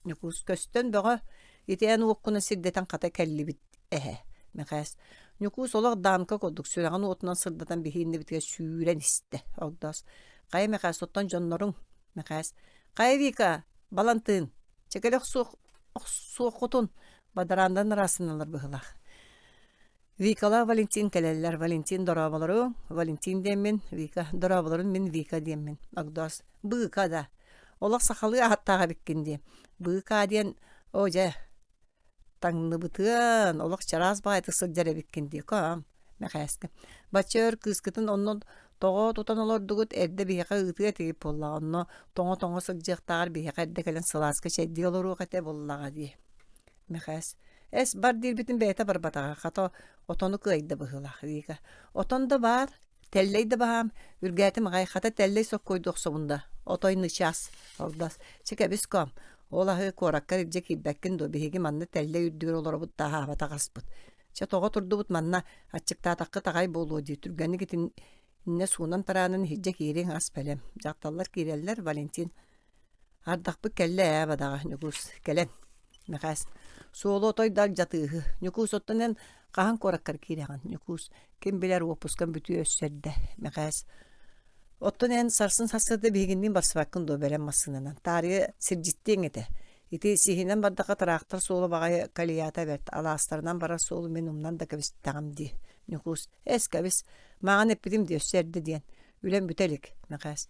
Ньукуус көстөн бөҕө, ити эн уоккунан сирдэтэн хата кэллибит эһэ, Мэхээс. Ньукуус олох дамка курдук сүрэҕин уотунан сырдатан биһи иннибитигэр сүүрэн истэ. Огдоос. Хайа Мэхээс, оттон дьонноруҥ? Мэхээс. Хайа Вика, Балантыын, чэ кэлэ охсуох охсуоххутун, бадараандан ыраастаналлар быһыылаах. Викалаах Валентин кэлэллэр. Валентин дорооболоруҥ, Валентин диэммин, Вика дорооболорун мин Вика диэммин. Огдоос быыка да. Олох сахалыы ааттаах эбиккин дии. Быыкаа диэн, оо дьэ, таҥныбытыан, олох чараас баҕайытык сылдьар эбиккин дии, ком, Мэхээскэ. Бачча өр кыыскытын онно тоҕо тутан олордугут, эрдэ биһиэхэ ыытыа этигит буоллаҕа, онно тоҥо-тоҥо сылдьыахтааҕар биһиэхэ эрдэ кэлэн сылааска чэйдии олоруох этэ буоллаҕа дии. Мэхээс эс бар диирбитин бэйэтэ барбатаҕа, хата отону кыайда быһыылаах Вика. Отон да баар, тэллэй да баһаам, үргээтим аҕай, хата тэллэй соккуойду охсобун да, отой нычаас, ордос. Чэ кэбис ком, ол аһы куоракка илдьэ киирбэккин дуо, биһиги манна тэллэй үрдүгэр олоробут да аһаабатах аспыт. Чэ тоҕо турдубут манна, аччыктаатаххыт аҕай буолуо дии, түргэнник итиннэ суунан-тараанан иһирдьэ киириҥ, ас бэлэм. Дьахталлар киирэллэр, Валентин Ардахпыт кэллэ ээ, бадаҕа, Ньукуус, кэлэн. Мэхээс, суолу отой да алдьатыыһы. Ньукуус, оттон эн хаһан куораккар киирэҕин? Ньукуус, ким билэр уоппускам бүтүө өссө эрдэ. Мэхээс, оттон эн сарсын сарсыарда биһигинниин барсыбаккын дуо бэлэм массыынанан? Таарыйа сирдьиттиэҥ этэ. Ити сиһинэн бардахха тыраахтар суола баҕайы колеята бэрт, алаастарынан барар суолу мин умнан да кэбистэҕим дии. Ньукуус, эс кэбис, мааҕын эппитим дии өссө эрдэ диэн. Үлэм бүтэ илик, Мэхээс.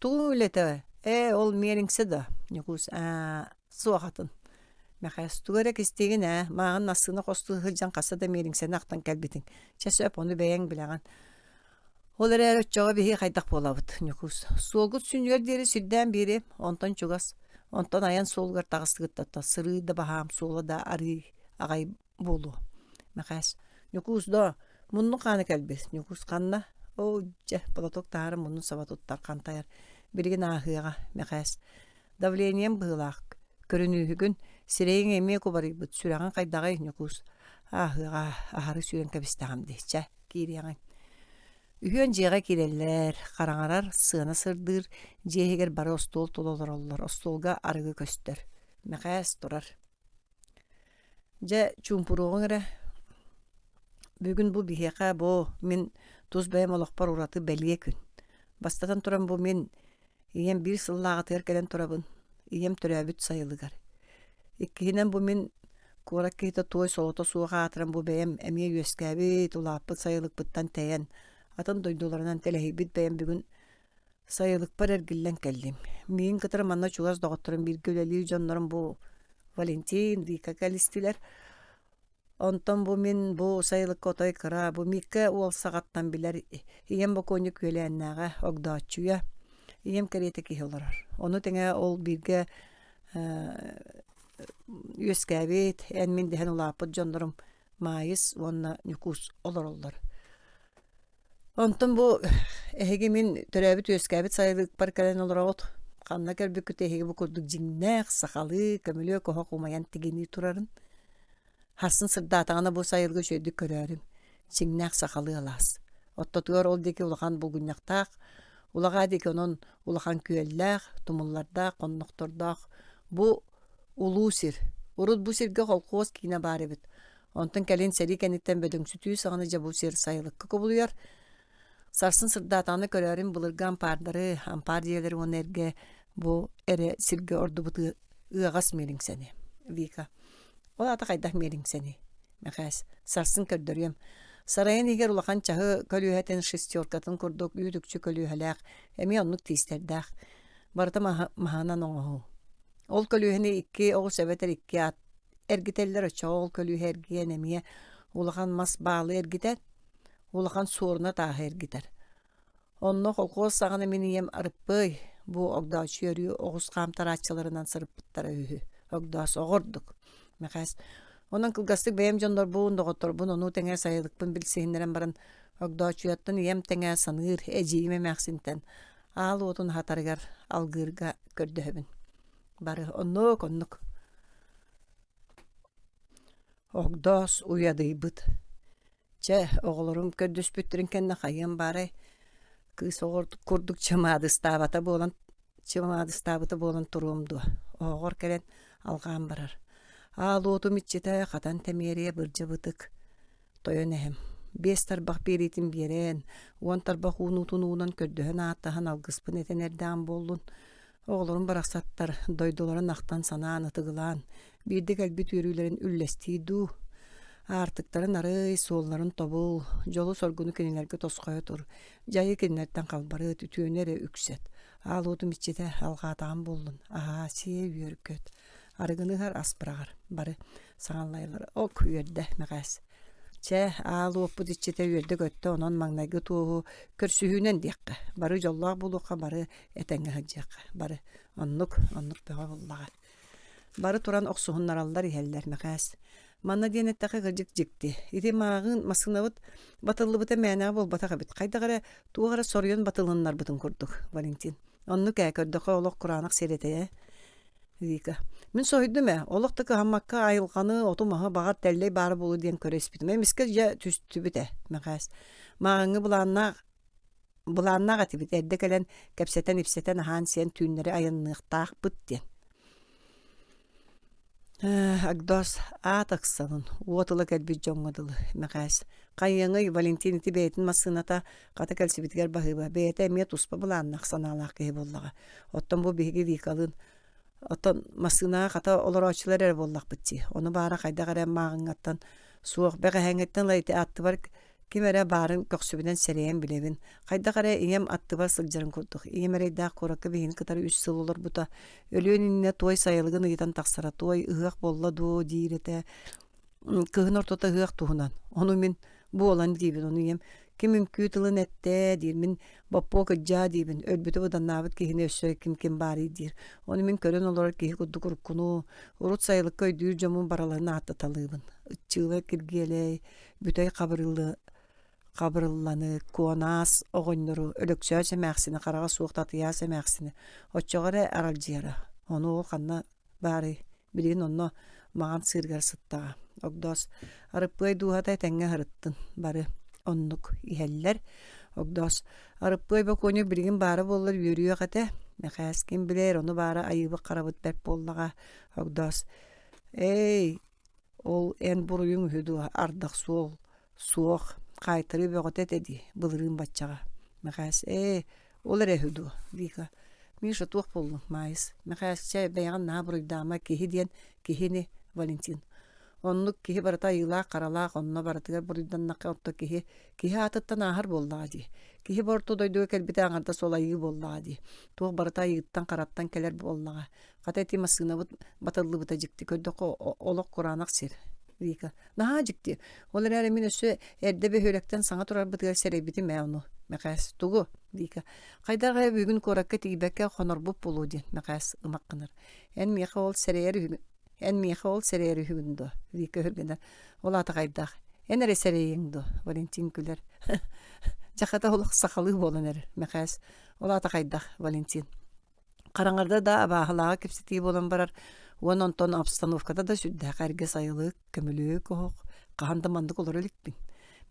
Тугуҥ үлэтэ? Ээ, ол миэлиҥсэ да, Ньукуус, аа, суох атын. Мэхээс, тугу эрэ кистиигин ээ, мааҕын массыына хостуу сылдьан хаста да миэлиҥсэни ахтан кэлбитиҥ. Чэ сөп, ону бэйэҥ билэҕин. Ол эрээри оччоҕо биһиги хайдах буолабыт, Ньукуус? Суолгут сүнньүгэр диэри сирдээн биэриэм, онтон чугас. Онтон айан суолугар таҕыстыгыт сырыы да баһаам, суола да арыы аҕай буолуо. Мэхээс, Ньукуус доо, муннук хаана кэлбит. Ньукуус ханна? Оо, дьэ, платок таһааран муннун саба туттар, хантайар. Билигин ааһыаҕа, Мэхээс. Давлением быһыылаах. Көрүнүүһүгүн, сирэйиҥ эмиэ кубарыйбыт, сүрэҕиҥ хайдаҕый, Ньукуус? Ааһыаҕа, аһары сүүрэн кэбистэҕим дии. Чэ, киириэҕиҥ. Үһүөн дьиэҕэ киирэллэр, хараҥарар, сыана сырдыыр, дьиэ иһигэр бары остуол тула олороллор, остуолга арыгы көстөр. Мэхээс турар. Дьэ, чуумпуруоҕуҥ эрэ. Бүгүн бу биһиэхэ бу мин тус бэйэм олохпор ураты бэлиэ күн. Бастатан туран бу мин ийэм биир сыллааҕытыгар кэлэн турабын. Ийэм төрөөбүт сайылыгар. Иккиһинэн бу мин куорат киһитэ туой солото суох аатыран бу бэйэм эмиэ үөскээбит, улааппыт сайылыкпыттан тэйэн, атын дойдуларынан тэлэһийбит бэйэм бүгүн Сайылыкпар эргиллэн кэллим. Миигин кытары манна чугас доҕотторум бииргэ үлэлиир дьоннорум бу Валентин, Вика кэлистилэр. Онтон бу мин бу сайылыкка отой кыра, бу Микка уол саҕаттан билэр ийэм бокуонньук үөлээннээҕэ Огдооччуйа. Ийэм кэриэтэ киһи олорор. Ону тэҥэ ол бииргэ үөскээбит, эн-мин дэһэн улааппыт дьоннорум Маайыс уонна Ньукуус олороллор. Онтон бу эһиги мин төрөөбүт-үөскээбит сайылыкпар кэлэн олороҕут. Ханна көрбүккүт эһиги бу курдук дьиҥнээх сахалыы көмүлүөк оһох умайан тигинии турарын. Харсын сырдаатаҕына бу сайылыгы үчүгэйдик көрөөрүҥ. Дьиҥнээх сахалыы алаас. Оттотугар ол диэки улахан булгунньахтаах, улаҕаа диэки онон улахан күөллээх, тумуллардаах, хоннохтордоох бу улуу сир. Урут бу сиргэ холкуос киинэ баар эбит. Онтон кэлин сэрии кэнниттэн бөдөҥсүтүү саҕана дьэ бу сир сайылыкка кубулуйар. Сарсын сырдаатаҕына көрөөрүн былыргы ампаардары, ампаар дьиэлэри уонна эргэ бу эрэ сиргэ ордубут ыаҕас миэлиҥсэни. Вика. Ол аата хайдах миэлиҥсэний? Мэхээс. Сарсын көрдөрүөм. Сарайын иһигэр улахан чаһы көлүөһэтин шестеркатын курдук үүт-үкчү көлүөһэлээх, эмиэ оннук тиистэрдээх. Барыта маһынан оҥоһуу. Ол көлүөһэни икки оҕус эбэтэр икки ат эргитэллэр оччоҕо ол көлүөһэ эргийэн эмиэ улахан мас баалы эргитэр, улахан суоруна тааһы эргитэр. Онно холкуос саҕана мин ийэм Арыппыай бу Огдооччу өрүү оҕус хаамтарааччыларынан сырыппыттара үһү. Огдоос оҕо ордук. Мэхээс онон кылгастык бэйэм дьоннорбун, доҕотторбун ону тэҥэ сайылыкпын билсиһиннэрэн баран Огдооччуйаттан ийэм тэҥэ саныыр эдьиийим эмээхсинтэн аал уотун аһатарыгар алгыырга көрдөһөбүн. Бары оннук-оннук. Огдоос уйадыйбыт. Чэ, оҕолорум көрдөспүттэрин кэннэ хайыам баарай, кыыс оҕо курдук чымаадыстаабата буолан чымаадыстаабыта буолан туруом дуо, оһоҕор кэлэн алҕаан барар. Аал уотум иччитэ хатан тэмиэрийэ бырдьа-бытык тойон эһэм биэс тарбах биэриитин биэрэн, уон тарбах уунуутун уунан көрдөһөн-ааттаһан алгыспын этэн эрдэҕим буоллун Оҕолорум барахсаттар дойдуларын ахтан-санаан ытыгылаан, биирдэ кэлбит үөрүүлэрин үллэстии дуу. Аартыктарын арый, суолларын тобул, дьолу-соргуну кинилэргэ тосхойо тур, дьайы кинилэртэн халбарыт, үтүөнү эрэ үксэт. Аал уотум иччитэ алҕаатаҕым буоллун, аһаа, сиэ үөр-көт. Арыгыны ыһар, ас быраҕар. Бары саҥаллайлар. Ок, үөрдэ Мэхээс. Чэ, аал уоппут иччитэ үөрдэ-көттө, онон маҥнайгы туоһу көрсүһүүнэн диэххэ. Бары дьоллоох буолуохха, бары этэҥҥэ сылдьыахха. Бары оннук, оннук бөҕө буоллаҕа. Бары туран охсуһуннараллар иһэллэр Мэхээс. Манна диэн эттэххэ кырдьык дьикти. Ити мааҕын массыынабыт батыллыбыта мээнэҕэ буолбатах эбит. Хайдах эрэ туох эрэ соруйан батылыннарбытын курдук, Валентин. Оннук ээ, көрдөххө олох кураанах сир этэ ээ. Вика. Мин соһуйдум ээ, олох да кыһаммакка айылҕаны, оту-маһы баҕар тэллэй баара буолуо диэн көрө испитим. Эмискэ дьэ түстүбүт ээ, Мэхээс. Мааҕыҥҥы былааннаах былааннаах этибит, эрдэ кэлэн кэпсэтэн-ипсэтэн аһаан-сиэн түүннэри айанныахтаахпыт диэн. Агдос аат ыксалын, уот ыла кэлбит дьоҥҥо дылы, Мэхээс. Хайыаҥый, Валентин ити бэйэтин массыыната хата кэлсибитигэр баһыыба, бэйэтэ эмиэ туспа былааннаах санаалаах киһи буоллаҕа. Оттон бу биһиги Викалыын оттон массыынаҕа хата олорооччулар эрэ буоллахпыт дии. Ону баара хайдах эрэ мааҕыҥҥаттан суох бэҕэһээҥҥиттэн ыла ити аттыбар Ким эрэ баарын көхсүбүнэн сэрэйэн билэбин. Хайдах эрэ ийэм аттыбар сылдьарын курдук. Ийэм эрэйдээх куоракка биһигини кытары үс сыл олорбута. Өлүөн иннинэ туой сайылыгын ыйытан тахсара. Туой ыһыах буолла дуо диир этэ. Кыһын ортото ыһыах туһунан. Ону мин буолан диибин. Ону ийэм ким үҥкүү тылын эттэ диир. Мин боппуо кыдьаа диибин. Өлбүтү быданнаабыт киһини өссө ким ким баарый диир. Ону мин көрөн олорор киһи курдук уруккуну, урут сайылыкка өйдүүр дьоммун барыларын ааттаталыыбын. Ыччыыла Киргиэлэй, Бүтэй Хабырыллы Хабырылланы, Куонаас оҕонньору, Өлөксөөс эмээхсини, хараҕа суох Татыйаас эмээхсини оччоҕо эрэ аралдьыйара. Ону ол ханна баарый, билигин онно маҥан сыырыгар сыттаҕа. Огдоос Арыппыай дууһата этэҥҥэ сырыттын, бары оннук иһэллэр. Огдоос Арыппыай бокуонньук билигин баара буоллар үөрүөх этэ. Мэхээс ким билэр, ону баара айыыбыт харабыт бэрт буоллаҕа. Огдоос Ээй, Ол эн буруйуҥ үһү дуо, ардах суол, суох, хаайтарыы бөҕөтө этэ дии, былырыын баччаҕа. Мэхээс, ээ, ол эрэ үһү дуо, Вика. Миша туох буоллуҥ, Маайыс? Мэхээс, чэ, бэйэҕин наһаа буруйдаама, киһи диэн киһи ини, Валентин. Оннук киһи барыта айыылаах-харалаах, онно барытыгар буруйданнахха отто киһи, киһи аатыттан ааһар буоллаҕа дии. Киһи бу орто дойдуга кэлбитэ аҥардас ол айыы буоллаҕа дии. Туох барыта айыыттан-хараттан кэлэр буоллаҕа. Хата ити массыынабыт батыллыбыта дьикти көрдөххө олох кураанах сир. Вика. Наһаа дьикти. Ол эрээри мин өссө эрдэ бөһүөлэктэн саҥа турарбытыгар сэрэйбитим ээ ону. Мэхээс. Тугу? Вика. Хайдах эрэ бүгүн куоракка тиийбэккэ хонорбут буолуо диэн Мэхээс ымах гынар. Эн миэхэ ол сэрэйэр үһүгүн эн миэхэ ол сэрэйэр үһүгүн дуо? Вика өһүргэнэр. Ол аата хайдах? Эн эрэ сэрэйиэҥ дуо? Валентин күлэр. Дьахата олох сахалыы буолан эрэр. Мэхээс. Ол аата хайдах? Валентин. Хараҥарда да абааһылааҕы кэпсэтии буолан барар уонна онтон обстановката да сүрдээх эргэ сайылык, көмүлүөк оһох, хаһан да маннык олоро иликпин.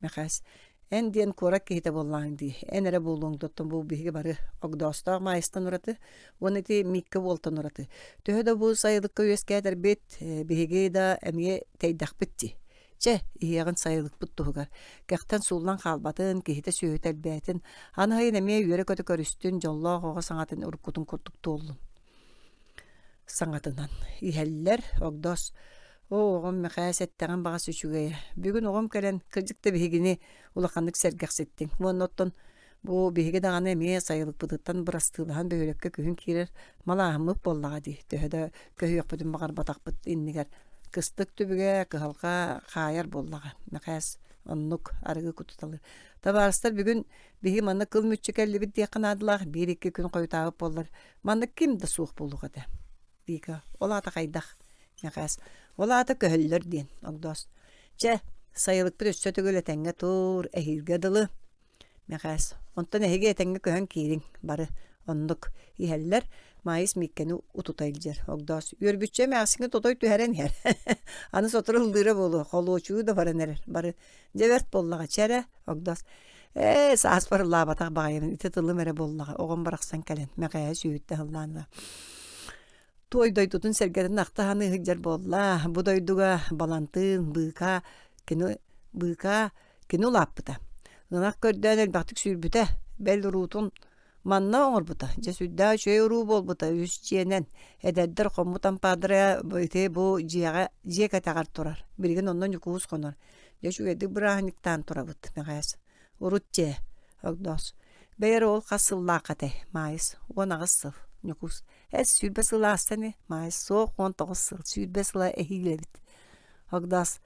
Мэхээс, эн диэн куорат киһитэ буоллаҕыҥ дии, эн эрэ буолуоҥ оттон бу биһиги бары Огдоостоох Маайыстан ураты уонна ити Мииккэ уолтан ураты. Төһө да бу сайылыкка үөскээтэрбит, биһиги да эмиэ тэйдэхпит дии. Чэ, иһиэҕин сайылыкпыт туһугар. Кэхтэн сууллан хаалбатын, киһитэ-сүөһүтэ элбээтин, аны сайын эмиэ үөрэ-көтө көрүстүн, дьоллоох оҕо саҥатын уруккутун курдук туоллун. Саҥатынан иһэллэр, Огдоос «Оо, оҕом Мэхээс эттэҕин баҕас үчүгэйэ. Бүгүн оҕом кэлэн, кырдьык да биһигини улаханнык сэргэхситтиҥ. Уонна оттон Бу биһиги даҕаны эмиэ сайылыкпытыттан бырастыылаһан бөһүөлэккэ күһүн киирэр малааһыммыт буоллаҕа дии. Төһө да көһүөхпүтүн баҕарбатахпыт иннигэр кыстык түбүгэ, кыһалҕа хаайар буоллаҕа. Мэхээс оннук арыгы кутуталыыр. Табаарыстар бүгүн биһиги манна кыл мүччү кэллибит диэххэ наадалаах биир-икки күн хойутаабыт буоллар манна ким да суох буолуох этэ. Вика, ол аата хайдах? Мэхээс, ол аата көһөллөр диэн, Огдоос. Чэ, сайылыкпыт өссө төгүл этэҥҥэ тур, эһиилгэ дылы. Мэхээс, онтон эһиги этэҥҥэ көһөн киириҥ, бары оннук иһэллэр. Маайыс Мииккэни утута илдьэр. Огдоос, үөрбүччэ эмээхсиҥҥэ тотой түһэрэн иһэр. Аны сотору ыллыыра буолуо, холуочугу да баран эрэр. Бары, дьэ бэрт буоллаҕа, чэ эрэ, Огдоос. Ээ, сааспар ыллаабатах баҕайыбын, ити тылым эрэ буоллаҕа, оҕом барахсан кэлэн, Мэхээһэ сүүһүттэн ыллаан ыла. Туой дойдутун сэргэтин ахта саныы сылдьар буолла. Бу дойдуга Балантыын, Быыкаа, кини Быыкаа Кини улааппыта. Ынах көрдөөн элбэхтик сүүрбүтэ, бэл уруутун манна оҥорбута. Дьэ сүрдээх үчүгэй уруу буолбута үс дьиэнэн. Эдэрдэр хоммут ампаардара ити бу дьиэҕэ дьиэ кэтэҕэр турар. Билигин онно Ньукуус хонор. Дьэ үчүгэйдик бырааһынньыктаан турабыт, Мэхээс. Урут дьээ, Огдоос. Бэйэр ол хас сыллаахха этэй? Маайыс. 18 сыл. Ньукуус. Эс, 20 сыл ааста ини. Маайыс. Суох, 19 сыл. 20 сыла эһиил эбит. Огдоос.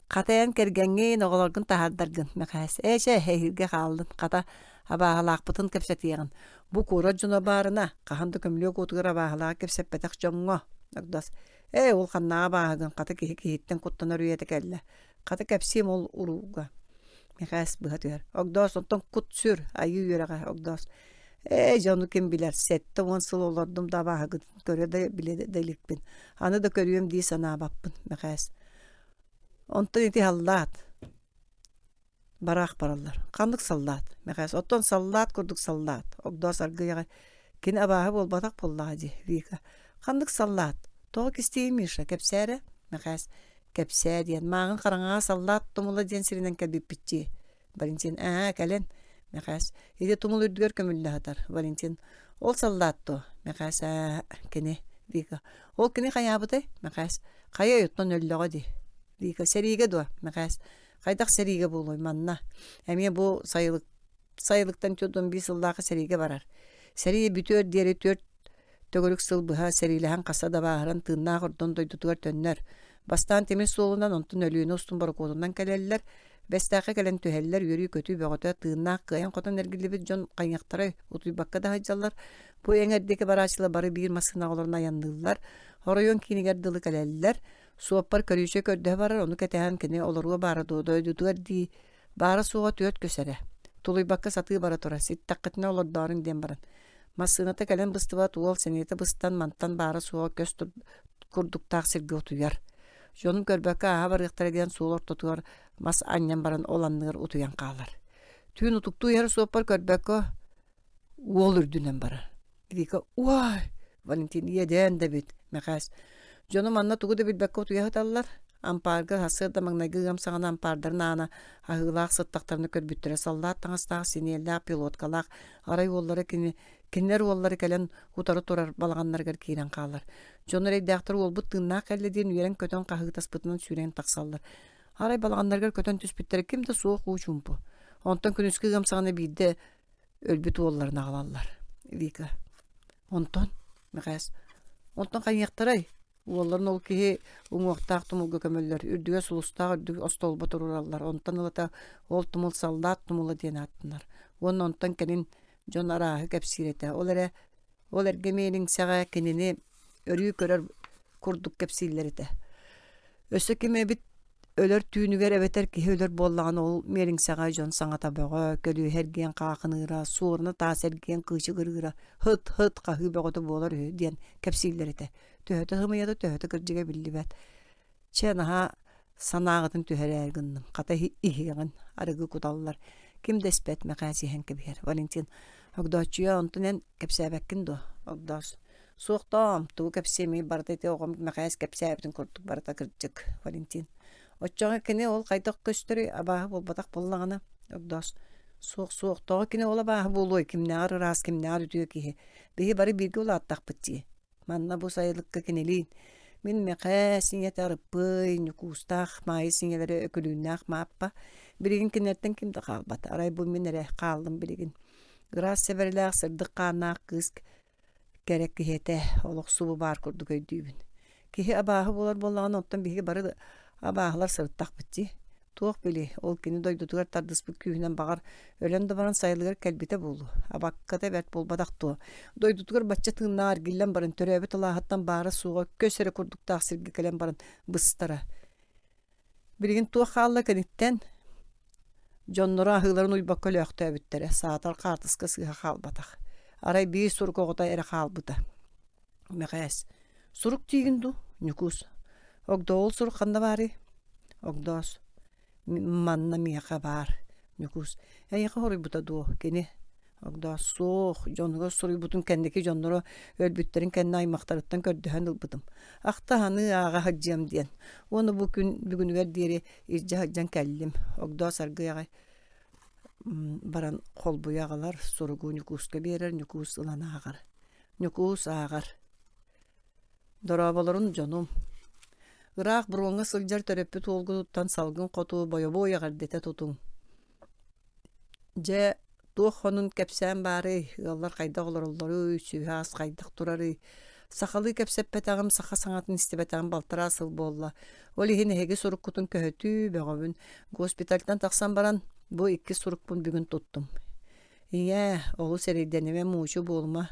Хата эн кэргэҥҥин, оҕолоргун таһаардаргын, Мэхээс. Ээ чэ, эһиилгэ хааллын. Хата, абааһылаахпытын кэпсэтиэҕин. Бу куорат дьоно баарына, хаһан да көмүлүөк уотугар абааһылааҕы кэпсэппэтэх дьоҥҥо. Огдоос. Ээ, ол ханнааҕы абааһыгын, хата киһи киһиттэн куттанар үйэтэ кэллэ. Хата кэпсиэм ол урууга. Мэхээс быһа түһэр. Огдоос, онтон кут-сүр, айыы үөрэҕэ, Огдоос. Ээ, дьону ким билэр, 70 сыл олордум да абааһыгытын көрө да билэ да иликпин. Аны да көрүөм дии санаабаппын, Мэхээс. Онтон ити саллаат. Бараах бараллар. Ханнык саллаат? Мэхээс. Оттон саллаат курдук саллаат. Огдоос аргыйаҕа. Кини абааһы буолбатах буоллаҕа дии, Вика. Ханнык саллаат? Тоҕо кистиий Миша? Кэпсээ эрэ. Мэхээс. Кэпсээ диэн. Мааҕын хараҥаҕа саллаат тумула диэн сиринэн кэлбиппит дии. Валентин. Аа, кэлэн. Мэхээс. Ити тумул үрдүгэр көмүллэ сытар. Валентин. Ол саллаат дуо? Мэхээс. Аа, кини. Вика. Ол кини хайаабытай? Мэхээс. Хайа оттон өллөҕө дии. Вика. Сэриигэ дуо? Мэхээс. Хайдах сэриигэ буолуой манна? Эмиэ бу сайылык сайылыктан 45 сыллаахха сэриигэ барар. Сэрии бүтүөр диэри түөрт төгүрүк сыл быһа сэриилэһэн хаса да бааһыран тыыннаах ордон дойдутугар төннөр. Бастаан тимир суолунан, онтон Өлүөнэ устун борокуотунан кэлэллэр. Бэстээххэ кэлэн түһэллэр, үөрүү-көтүү бөҕөтө, тыыннаах кыайан-хотон эргиллибит дьон хайыахтарай, утуйбакка да сылдьаллар. Бу эҥэр диэки барааччылар бары биир массыынаҕа олорон айанныыллар. Оройуон киинигэр дылы кэлэллэр. Суоппар көрүүчэ көрдөһө барар, ону кэтэһэн кини олоруо баара дуо, дойдутугар дии баара-суоҕа түөрт көс эрэ. Тулуйбакка сатыы бара турар, ситтэххитинэ олордооруҥ диэн баран. Массыыната кэлэн быстыбат уол сэниэтэ быстан мантан баара-суоҕа көс курдуктаах сиргэ утуйар. Дьонун көрбөккө ааһа барыахтара диэн суол ортотугар мас анньан баран ол анныгар утуйан хаалар. Түүн утуктуу иһэр суоппар көрбөккө уол үрдүнэн барар. Вика «Уай!» Валентин иэдээн да эбит, Мэхээс. Дьону манна тугу да билбэккэ утуйа сыталлар. Ампаарга сарсыарда маҥнайгы ыам саҕана ампаардарын аана аһыылаах сыттахтарына көрбүттэрэ саллаат таҥастаах, синиэллээх, пилоткалаах арай уоллара кини кинилэр уоллара кэлэн утары турар балаҕаннарыгар киирэн хаалар. Дьон эрэйдээхтэр уолбут тыыннаах кэллэ диэн үөрэн-көтөн хаһыытаспытынан сүүрэн тахсаллар. Арай балаҕаннарыгар көтөн түспүттэрэ ким да суох уу чуумпу. Онтон күнүскү ыам саҕана биирдэ өлбүт уолларын аҕалаллар. Вика. Онтон, Мэхээс, онтон хайыахтарай? Уолларын ол киһи уҥуохтаах тумулга көмөллөр, үрдүгэ сулустаах үрдүк остуолба туруораллар. Онтон ылата ол тумул саллаат тумула диэн ааттанар. Уонна онтон кэлин дьон арааһы кэпсиир этэ. Ол эрэ ол эргэ миэлиҥсэҕэ кинини өрүү көрөр курдук кэпсииллэр этэ. Өссө ким эбит Өлөр түүнүгэр эбэтэр киһи өлөр буоллаҕына ол миэлиҥсэҕэ дьон саҥата бөҕө, көлүөһэ эргийэн хаахыныыра, суоруна таас эргийэн кыычыгырыыра, һыт-һыт хаһыы бөҕөтө буолар үһү диэн кэпсииллэр этэ. Төһөтө сымыйата, төһөтө кырдьыга биллибэт. Чэ, наһаа санааҕытын түһэрээр гынным. Хата иһиэҕин, арыгы куталлар. Ким да испэт, Мэхээс иһэн кэбиһэр. Валентин, Огдооччуйа, онтун эн кэпсээбэккин дуо? Огдоос Суох тоом, тугу кэпсиэмий, барыта ити оҕом Мэхээс кэпсээбитин курдук барыта кырдьык, Валентин. Оччоҕо кини ол хайдах көстөрүй, абааһы буолбатах буоллаҕына? Огдоос. Суох, суох, тоҕо кини ол абааһы буолуой, кимнээҕэр ыраас, кимнээҕэр үтүө киһи. Биһи бары бииргэ улааттахпыт дии. Манна бу сайылыкка кинилиин. Мин Мэхээс ийэтэ Арыппый, Ньукуустаах Маайыс ийэлэрэ Өкүлүүннээх Мааппа. Билигин кинилэртэн ким да хаалбат. Арай бу мин эрэ хааллым билигин. Ыраас сэбэрэлээх, сырдык хааннаах кыыс Кэрэ киһи этэ, олох субу баар курдук өйдүүбүн. Киһи абааһы буолар буоллаҕына, оттон биһиги бары абааһылар сырыттахпыт дии. Туох билиэй, ол кини дойдутугар тардыспыт күүһүнэн баҕар, өлөн да баран сайылыгар кэлбитэ буолуо. Абакката бэрт буолбатах дуо? Дойдутугар бачча тыыннаах эргиллэн баран, төрөөбүт алааһыттан баара-суоҕа көс эрэ курдуктаах сиргэ кэлэн баран быстара. Билигин туох хаалла кэнниттэн дьонноро аһыыларын уйбакка өлөөхтөөбүттэрэ, саатар хаартыска сыыһа хаалбатах. Арай биир сурук оҕото эрэ хаалбыта. Мэхээс, сурук диигин дуу, Ньукуус? Огдоо ол сурук ханна баарый? Огдоос, манна миэхэ баар. Ньукуус, эйиэхэ хоруйбута дуо кини? Огдоос суох, дьонугар суруйбутун кэнники дьонноро өлбүттэрин кэннэ аймахтарыттан көрдөһөн ылбытым. Ахта-саныы ааҕа сылдьыам диэн. Уонна бу күн бүгүнүгэр диэри илдьэ сылдьан кэллим. Огдоос аргыый аҕай баран холбуйа аҕалар, суругу Ньукууска биэрэр, Ньукуус ылан ааҕар. Ньукуус ааҕар. Дорооболорун дьонум. Ыраах буруоҥҥа сылдьар төрөппүт уолгутуттан салгын хоту бойобуой эҕэрдэтэ тутуҥ. Дьэ, туох хонун кэпсээн баарый, ыаллар хайдах олороллоруй, сүһү-ас хайдах турарый? Сахалыы кэпсэппэтэҕим, саха саҥатын истибэтэҕим балтараа сыл буолла. Ол иһин эһиги суруккутун көһөтүү бөҕөбүн. Госпитальтан тахсан баран, бу иккис сурукпун бүгүн туттум. Ийээ, олус эрэйдэнимэ, муучу буолума.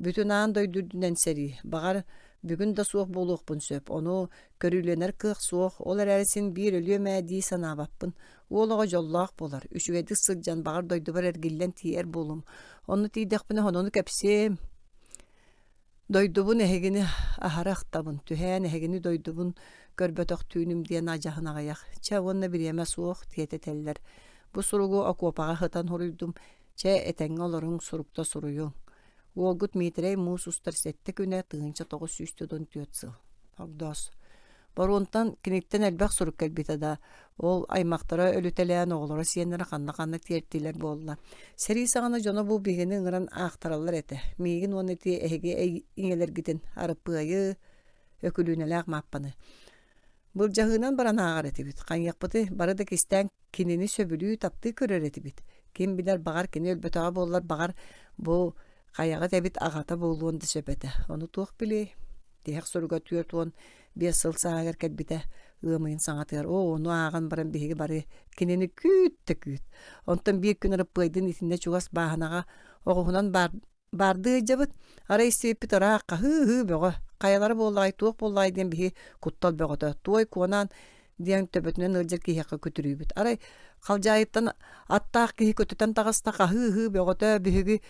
Бүтүн аан дойду үрдүнэн сэрии. Баҕар, бүгүн да суох буолуохпун сөп. Ону көрүүлэнэр кыах суох. Ол эрээри син биир өлүөм ээ дии санаабаппын. Уол оҕо дьоллоох буолар. Үчүгэйдик сылдьан, баҕар, дойдубар эргиллэн тиийэр буолуом. Онно тиийдэхпинэ сонуну кэпсиэм. Дойдубун эһигини аһара ахтабын, түһээн эһигини дойдубун көрбөтөх түүнүм диэн адьаһын аҕыйах. Чэ уонна бириэмэ суох, тиэтэтэллэр. Бу суругу окуопаҕа сытан суруйдум. Чэ, этэҥҥэ олоруҥ, сурукта суруйуҥ. Уолгут Миитэрэй муус устар сэттэ күнэ 1944 сыл. Огдоос. Боруонтан киниттэн элбэх сурук кэлбитэ да, ол аймахтара өлүтэлээн оҕолоро сиэннэрэ ханна-ханна тиэртилэр буолла. Сэрии саҕана дьоно бу биһигини ыҥыран аахтараллар этэ. Миигин уонна ити эһиги ийэлэргитин Арыппыайы, Өкүлүүнэлээх Мааппаны. Былдьаһыынан баран ааҕар этибит. Хайыахпытый, бары да кистээн кинини сөбүлүү, таптыы көрөр этибит. Ким билэр, баҕар, кини өлбөтөҕө буоллар, баҕар, бу хайаҕыт эбит аҕата буолуон да сөп этэ. Ону туох билиэй? Тиһэх суруга 45 сыл сааһыгар кэлбитэ. Ыам ыйын саҥатыгар оо, ону ааҕан баран биһиги бары кинини күүт да күүт. Онтон биир күн Арыппыайдыын итиннэ чугас бааһынаҕа оҕуһунан баар Баардыы ыалдьабыт, арай истибиппит ыраах хаһыы-ыһыы бөҕө, хайалара буоллаҕай, туох буоллаҕай диэн биһи куттал бөҕөтө, туой куонаан диэн төбөтүнэн ыалдьар киһиэхэ күтүрүүбүт. Арай халдьаайыттан аттаах киһи көтүтэн таҕыста, хаһыы-ыһыы бөҕөтө, биһиги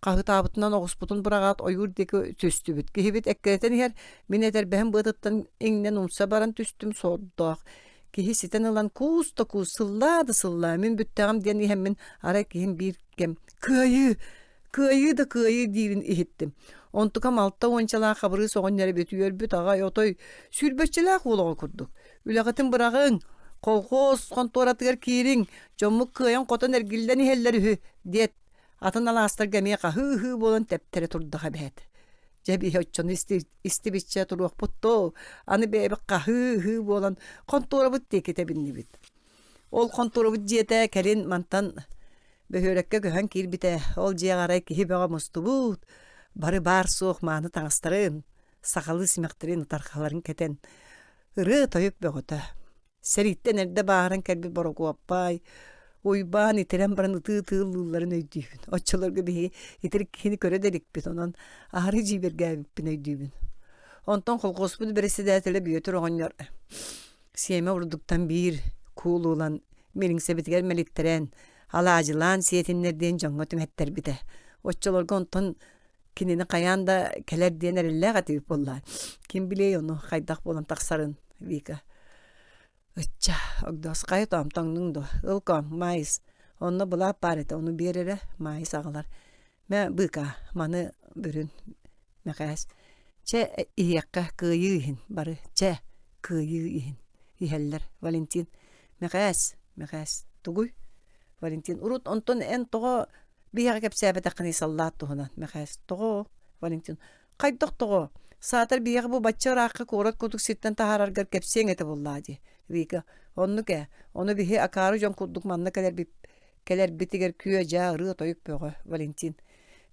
хаһытаабытынан оҕуспутун быраҕаат ойуур диэки түстүбүт. Киһибит эккирэтэн иһэр, мин этэрбэһим быатыттан иҥнэн умса баран түстүм сордоох. Киһи ситэн ылан куус да куус, сыллаа да сыллаа, мин бүттэҕим диэн иһэммин арай киһим биир кэм «Кыайыы! Кыайыы да кыайыы диирин иһиттим. Онтукам алта уончалаах Хабырыыс оҕонньор эбит үөрбүт аҕай отой сүүрбэччэлээх уол оҕо курдук. Үлэҕитин быраҕыҥ, колхоз хонтуоратыгар киириҥ, дьоммут кыайан-хотон эргиллэн иһэллэр үһү диэт, атын алаастарга эмиэ хаһыы-ыһыы буолан тэптэрэ турдаҕа эбээт. Дьэ биһи оччону истибиччэ туруохпут доо, аны бэйэбит хаһыы-ыһыы буолан хонтуорабыт диэки тэбиннибит. Ол хонтуорабыт дьиэтэ кэлин мантан бөһүөлэккэ көһөн киирбитэ. Ол дьиэҕэ арай киһи бөҕө мустубут, бары баар-суох мааны таҥастарын, сахалыы симэхтэрин, ытархаларын кэтэн ырыа-тойук бөҕөтө. Сэрииттэн эрдэ бааһыран кэлбит Борокуоппай, Уйбаан итирэн баран ытыы-ытыы ыллыылларын өйдүүбүн. Оччолорго биһиги итирик киһини көрө да иликпит, онон аһары дьиибэргээбиппин өйдүүбүн. Онтон колхуоспут бэрэссэдээтэлэ Бүөтүр оҕонньор Сиэмэ урдуктан биир куул ылан мириҥсэбитигэр мэлиттэрэн, алаадьылаан сиэтиннэр диэн дьоҥҥо түҥэттэрбитэ. Оччолорго онтон кинини хайаан да кэлэр диэн эрэллээх этибит буоллаа. Ким билиэй ону хайдах буолан тахсарын, Вика. Ычча, Огдоос хайа тоом тоҥнуҥ дуо? Ыл коом, Маайыс. Онно былаап баар этэ, ону биэр эрэ, Маайыс аҕалар. Мэ, быыкаа, маны бүрүн, Мэхээс. Чэ, иһиэххэ, кыайыы иһин, бары, чэ, кыайыы иһин, иһэллэр. Валентин, Мэхээс, Мэхээс, тугуй? Валентин, урут онтон эн тоҕо биһиэхэ кэпсээбэтэххиний саллаат туһунан? Мэхээс, тоҕо? Валентин, хайдах тоҕо? Саатар биһиэхэ бу бачча ыраахха куорат курдук сиртэн таһаараргар кэпсиэҥ этэ буоллаа дии. Вика, оннук ээ, ону биһи акаары дьон курдук манна кэлэрбит Кэлэрбитигэр күө-дьаа ырыа-тойук бөҕө, Валентин.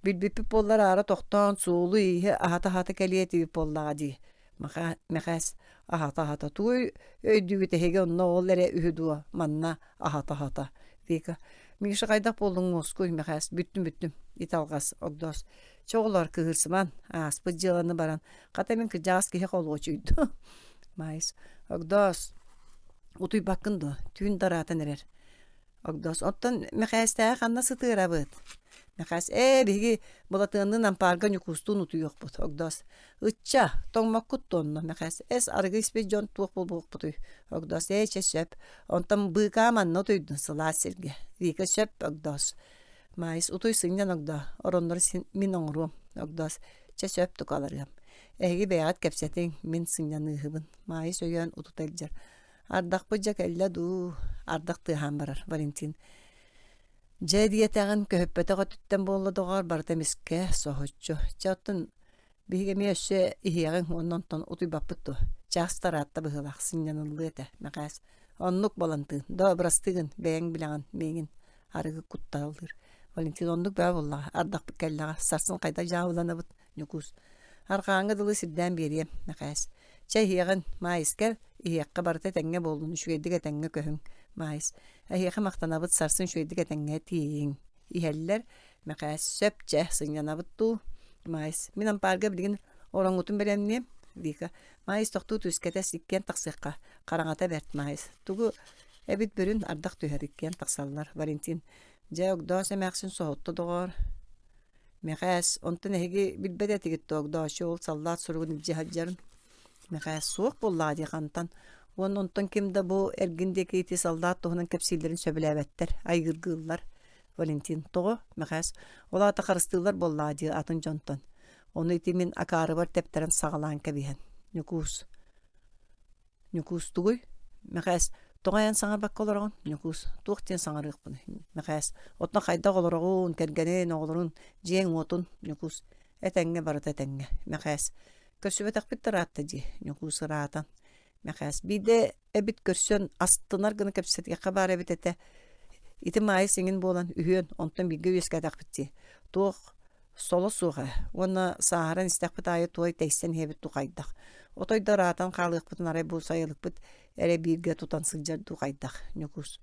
Билбиппит буоллар аара тохтоон суолу-ииһи аһата-аһата кэлиэ этибит буоллаҕа дии. Мэхээс аһата-аһата тугу өйдүүгүт эһиги онно ол эрэ үһү дуо манна аһата-аһата Вика Миша хайдах буоллуҥ муоскуй Мэхээс бүттүм бүттүм ити алҕас Огдоос чэ оҕолоор кыыһырсыман ааспыт дьыаланы баран хата мин кырдьаҕас киһи холуочуйду Маайыс Огдоос утуйбаккын дуо түүн да ыраатан эрэр Огдоос, оттон Мэхээстээҕи ханна сытыарабыт? Мэхээс, ээ, биһиги Былатыанныын ампаарга Ньукуустуун утуйуохпут. Огдоос, ычча, тоҥмоккут дуо онно? Мэхээс, эс, арыгы испит дьон туох буолуохпутуй? Огдоос, ээ, чэ, сөп. Онтон быыкаа манна утуйдун, сылаас сиргэ. Вика, сөп, Огдоос. Маайыс, утуй сынньан, Огдоо, ороннору син мин оҥоруом. Огдоос, чэ, сөп, тукаларыам. Эһиги бэйэҕит кэпсэтиҥ, мин сынньаныыһыбын. Маайыс өйөөн утута илдьэр. Ардахпыт дьэ кэллэ дуу, ардах тыаһаан барар, Валентин. Дьэ диэтэҕин көһүппэтэх өттүттэн буолла доҕоор, барыта эмискэ, соһуччу. Чэ оттон биһиги эмиэ өссө иһиэҕиҥ уонна онтон утуйбаппыт дуо? Чаас тараатта быһыылаах, сынньаныллыа этэ, Мэхээс. Оннук Балантыын, доо бырастыы гын, бэйэҥ билэҕин, миигин арыгы кутталлыыр. Валентин оннук бөҕө буоллаҕа, ардахпыт кэллэҕэ, сарсын хайдах дьаабыланабыт, Ньукуус. Арҕааҥҥа дылы сирдээн биэриэм, Мэхээс. Чэ иһиэҕин, Маайыс кэл, иһиэххэ барыта этэҥҥэ буоллун, үчүгэйдик этэҥҥэ көһүҥ, Маайыс. Эһиэхэ махтанабыт, сарсын үчүгэйдик этэҥҥэ тиийиҥ. Иһэллэр, Мэхээс, сөп чэ, сынньанабыт дуу? Маайыс, мин ампаарга билигин ороҥҥутун бэлэмниэм. Вика, Маайыс тохтуу түскэтэс, иккиэн тахсыахха. Хараҥата бэрт, Маайыс. Тугу эбит бүрүн ардах түһэр, иккиэн тахсаллар. Валентин, дьэ, Огдоос эмээхсин соһутта доҕоор. Мэхээс, онтон эһиги билбэт этигит дуо, Огдооччу ол саллаат суругун илдьэ сылдьарын? Мэхээс, суох буоллаҕа дии хантан. Уонна онтон ким да бу эргин диэки ити саллаат туһунан кэпсииллэрин сөбүлээбэттэр, айгыргыыллар. Валентин, тоҕо? Мэхээс, ол аата харыстыыллар буоллаҕа дии атын дьонтон. Ону ити мин акаарыбар тэптэрэн саҕалаан кэбиһэн. Ньукуус. Ньукуус тугуй? Мэхээс, тоҕо эн саҥарбакка олороҕун? Ньукуус, туох диэн саҥарыахпыный? Мэхээс, оттон хайдах олороҕун, кэргэнин, оҕолорун, дьиэҥ-уотун? Ньукуус, этэҥҥэ барыта этэҥҥэ. Мэхээс, көрсүбэтэхпит да ыраатта дии. Ньукуус ыраатан. Мэхээс, биирдэ эбит көрсөн астынар гына кэпсэтиэххэ баар эбит этэ. Ити Маайыс иҥин буолан үһүөн, онтон бииргэ үөскээтэхпит дии. Туох соло суох ээ. Уонна сааһыран истэхпит аайы туой тэйсэн иһэбит дуу хайдах. Отой да ыраатан хаалыахпытын арай бу сайылыкпыт эрэ бииргэ тутан сылдьар дуу хайдах, Ньукуус.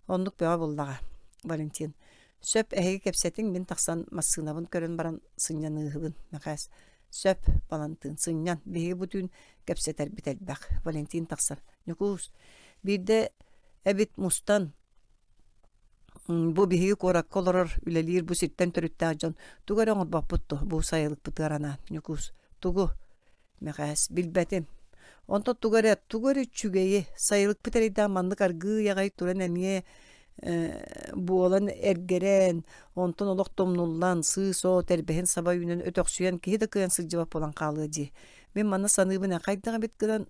Оннук бөҕө буллаҕа. Валентин. Сөп, эһиги кэпсэтиҥ, мин тахсан массыынабын көрөн баран сынньаныыһыбын, Мэхээс. Сөп, Балантыын, сынньан, биһиги бу түүн кэпсэтэрбит элбэх. Валентин тахсар. Ньукуус, биирдэ эбит мустан бу биһиги куоракка олорор, үлэлиир бу сиртэн төрүттээх дьон тугу эрэ оҥорбоппут дуо бу сайылыкпытыгар анаан Ньукуус тугу Мэхээс билбэтим онтон тугу эрэ тугу эрэ үчүгэйи сайылыкпыт эрэйдээх маннык аргыый аҕай туран эмиэ буолан эргэрэн онтон олох тумнуллан сыыс от эрбэһин саба үүнэн өтөхсүйэн киһи да кыайан сылдьыбат буолан хаалыа дии мин манна саныыбын ээ хайдах эбит гынан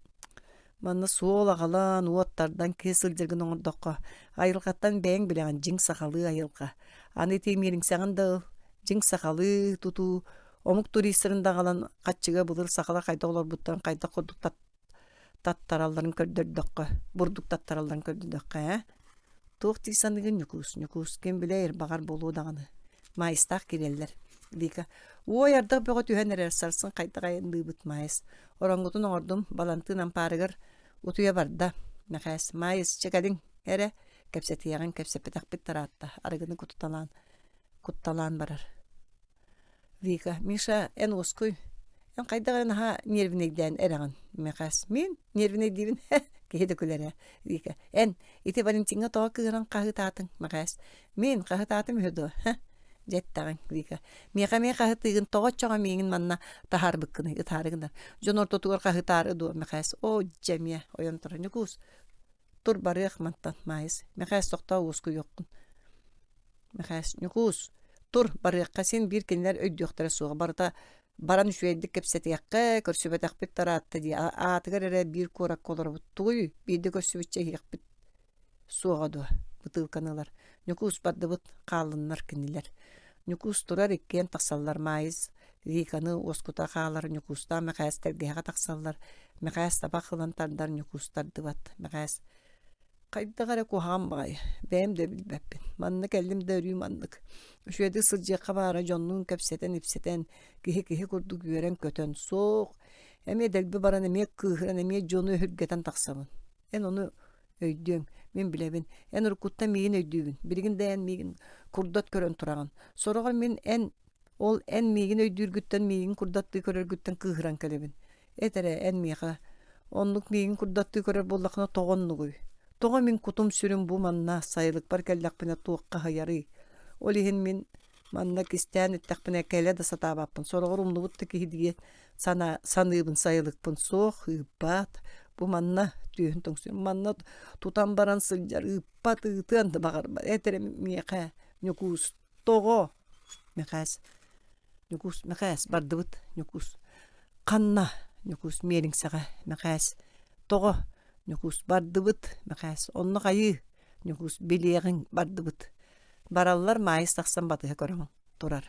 Манна суол аҕалан, уот тардан киһи сылдьаргын оҥордоххо, айылҕаттан бэйэҥ билэҕин дьиҥ сахалыы айылҕа. Аны ити миэриҥсэҕин да ыл, дьиҥ сахалыы тутуу, омук туристарын да аҕалан хаччыга былыр сахалар хайдах олорбуттарын хайдах курдук таттаралларын көрдөрдөххө, бурдук таттаралларын көрдөрдөххө ээ. Туох дии саныыгын Ньукуус, Ньукуус, ким билэр, баҕар буолуо даҕаны. Маайыстаах киирэллэр. Вика, уой ардах бөҕө түһэн эрэр, сарсын хайдах айанныыбыт, Маайыс. Ороҥҥутун оҥордум, Балантыын ампаарыгар утуйа барда. Мэхээс, Маайыс, чэ кэлиҥ эрэ, кэпсэтиэҕиҥ, кэпсэппэтэхпит да ыраатта, арыгыны кутталаан, кутталаан барар. Вика, Миша, эн уоскуй. Эн хайдах эрэ наһаа нервнэйдээн эрэҕин. Мэхээс, мин нервнэйдиибин киһи да күлэрэ. Вика, эн ити Валентиҥҥа тоҕо кыыһыран хаһыытаатыҥ? Мэхээс, мин хаһыытаатым үһү дуо? Дьэ эттэҕиҥ, Вика. Миэхэ эмиэ хаһытыыгын тоҕо оччоҕо миигин манна таһаарбыккыный, ытаары гынар. Дьон ортотугар хаһытаары дуо, Мэхээс? Оо, дьэ эмиэ ойон турар. Ньукуус, тур барыах мантан, Маайыс. Мэхээс, тохтоо уоскуйуоххун. Мэхээс, Ньукуус, тур, барыахха син биир кинилэр өйдүөхтэрэ суоҕа, барыта баран үчүгэйдик кэпсэтиэххэ, көрсүбэтэхпит да ыраатта дии, аатыгар эрэ биир куоракка олоробут, тугуй, биирдэ көрсүбүччэ иһиэхпит суоҕа дуо, бытыылканы ылар. Ньукуус бардыбыт, хааллыннар кинилэр. Ньукуус турар, иккиэн тахсаллар, Маайыс Виканы уоскута хаалар, Ньукуустаах Мэхээс тэлгэһэҕэ тахсаллар, Мэхээс табах ылан тардар, Ньукуус тардыбат. Мэхээс Хайдах эрэ куһаҕан баҕайы, бэйэм да билбэппин. Манна кэллим да өрүү маннык. Үчүгэйдик сылдьыахха баара дьоннуун кэпсэтэн-ипсэтэн, киһи-киһи курдук үөрэн-көтөн, суох, эмиэ дэлби баран, эмиэ кыыһыран, эмиэ дьону өһүргэтэн тахсабын. Эн ону өйдүөҥ, мин билэбин. Эн уруккуттан миигин өйдүүгүн, билигин да эн миигин курдат көрөн тураҕын. Сороҕор мин эн ол эн миигин өйдүүргүттэн, миигин курдаттыы көрөргүттэн кыыһыран кэлэбин. Эт эрэ, эн миэхэ оннук миигин курдаттыы көрөр буоллаххына тоҕо оннугуй? Тоҕо мин кутум-сүрүм бу манна сайылыкпар кэллэхпинэ туохха аһыйарый? Ол иһин мин манна кистээн эттэхпинэ кэлэ да сатаабаппын. Сороҕор умнубут да киһи диэн санаа саныыбын сайылыкпын суох ыыппат. Бу манна түөһүн тоҥсуйан манна тутан баран сылдьар ыыппат ыытыан да баҕарбат. Эт эрэ миэхэ Ньукуус тоҕо? Мэхээс Ньукуус Мэхээс бардыбыт Ньукуус Ханна? Ньукуус миэлиҥсэҕэ Мэхээс Тоҕо? Ньукуус бардыбыт Мэхээс Онно хайыы? Ньукуус билиэҕиҥ бардыбыт. Бараллар Маайыс тахсан батыһа көрөн турар.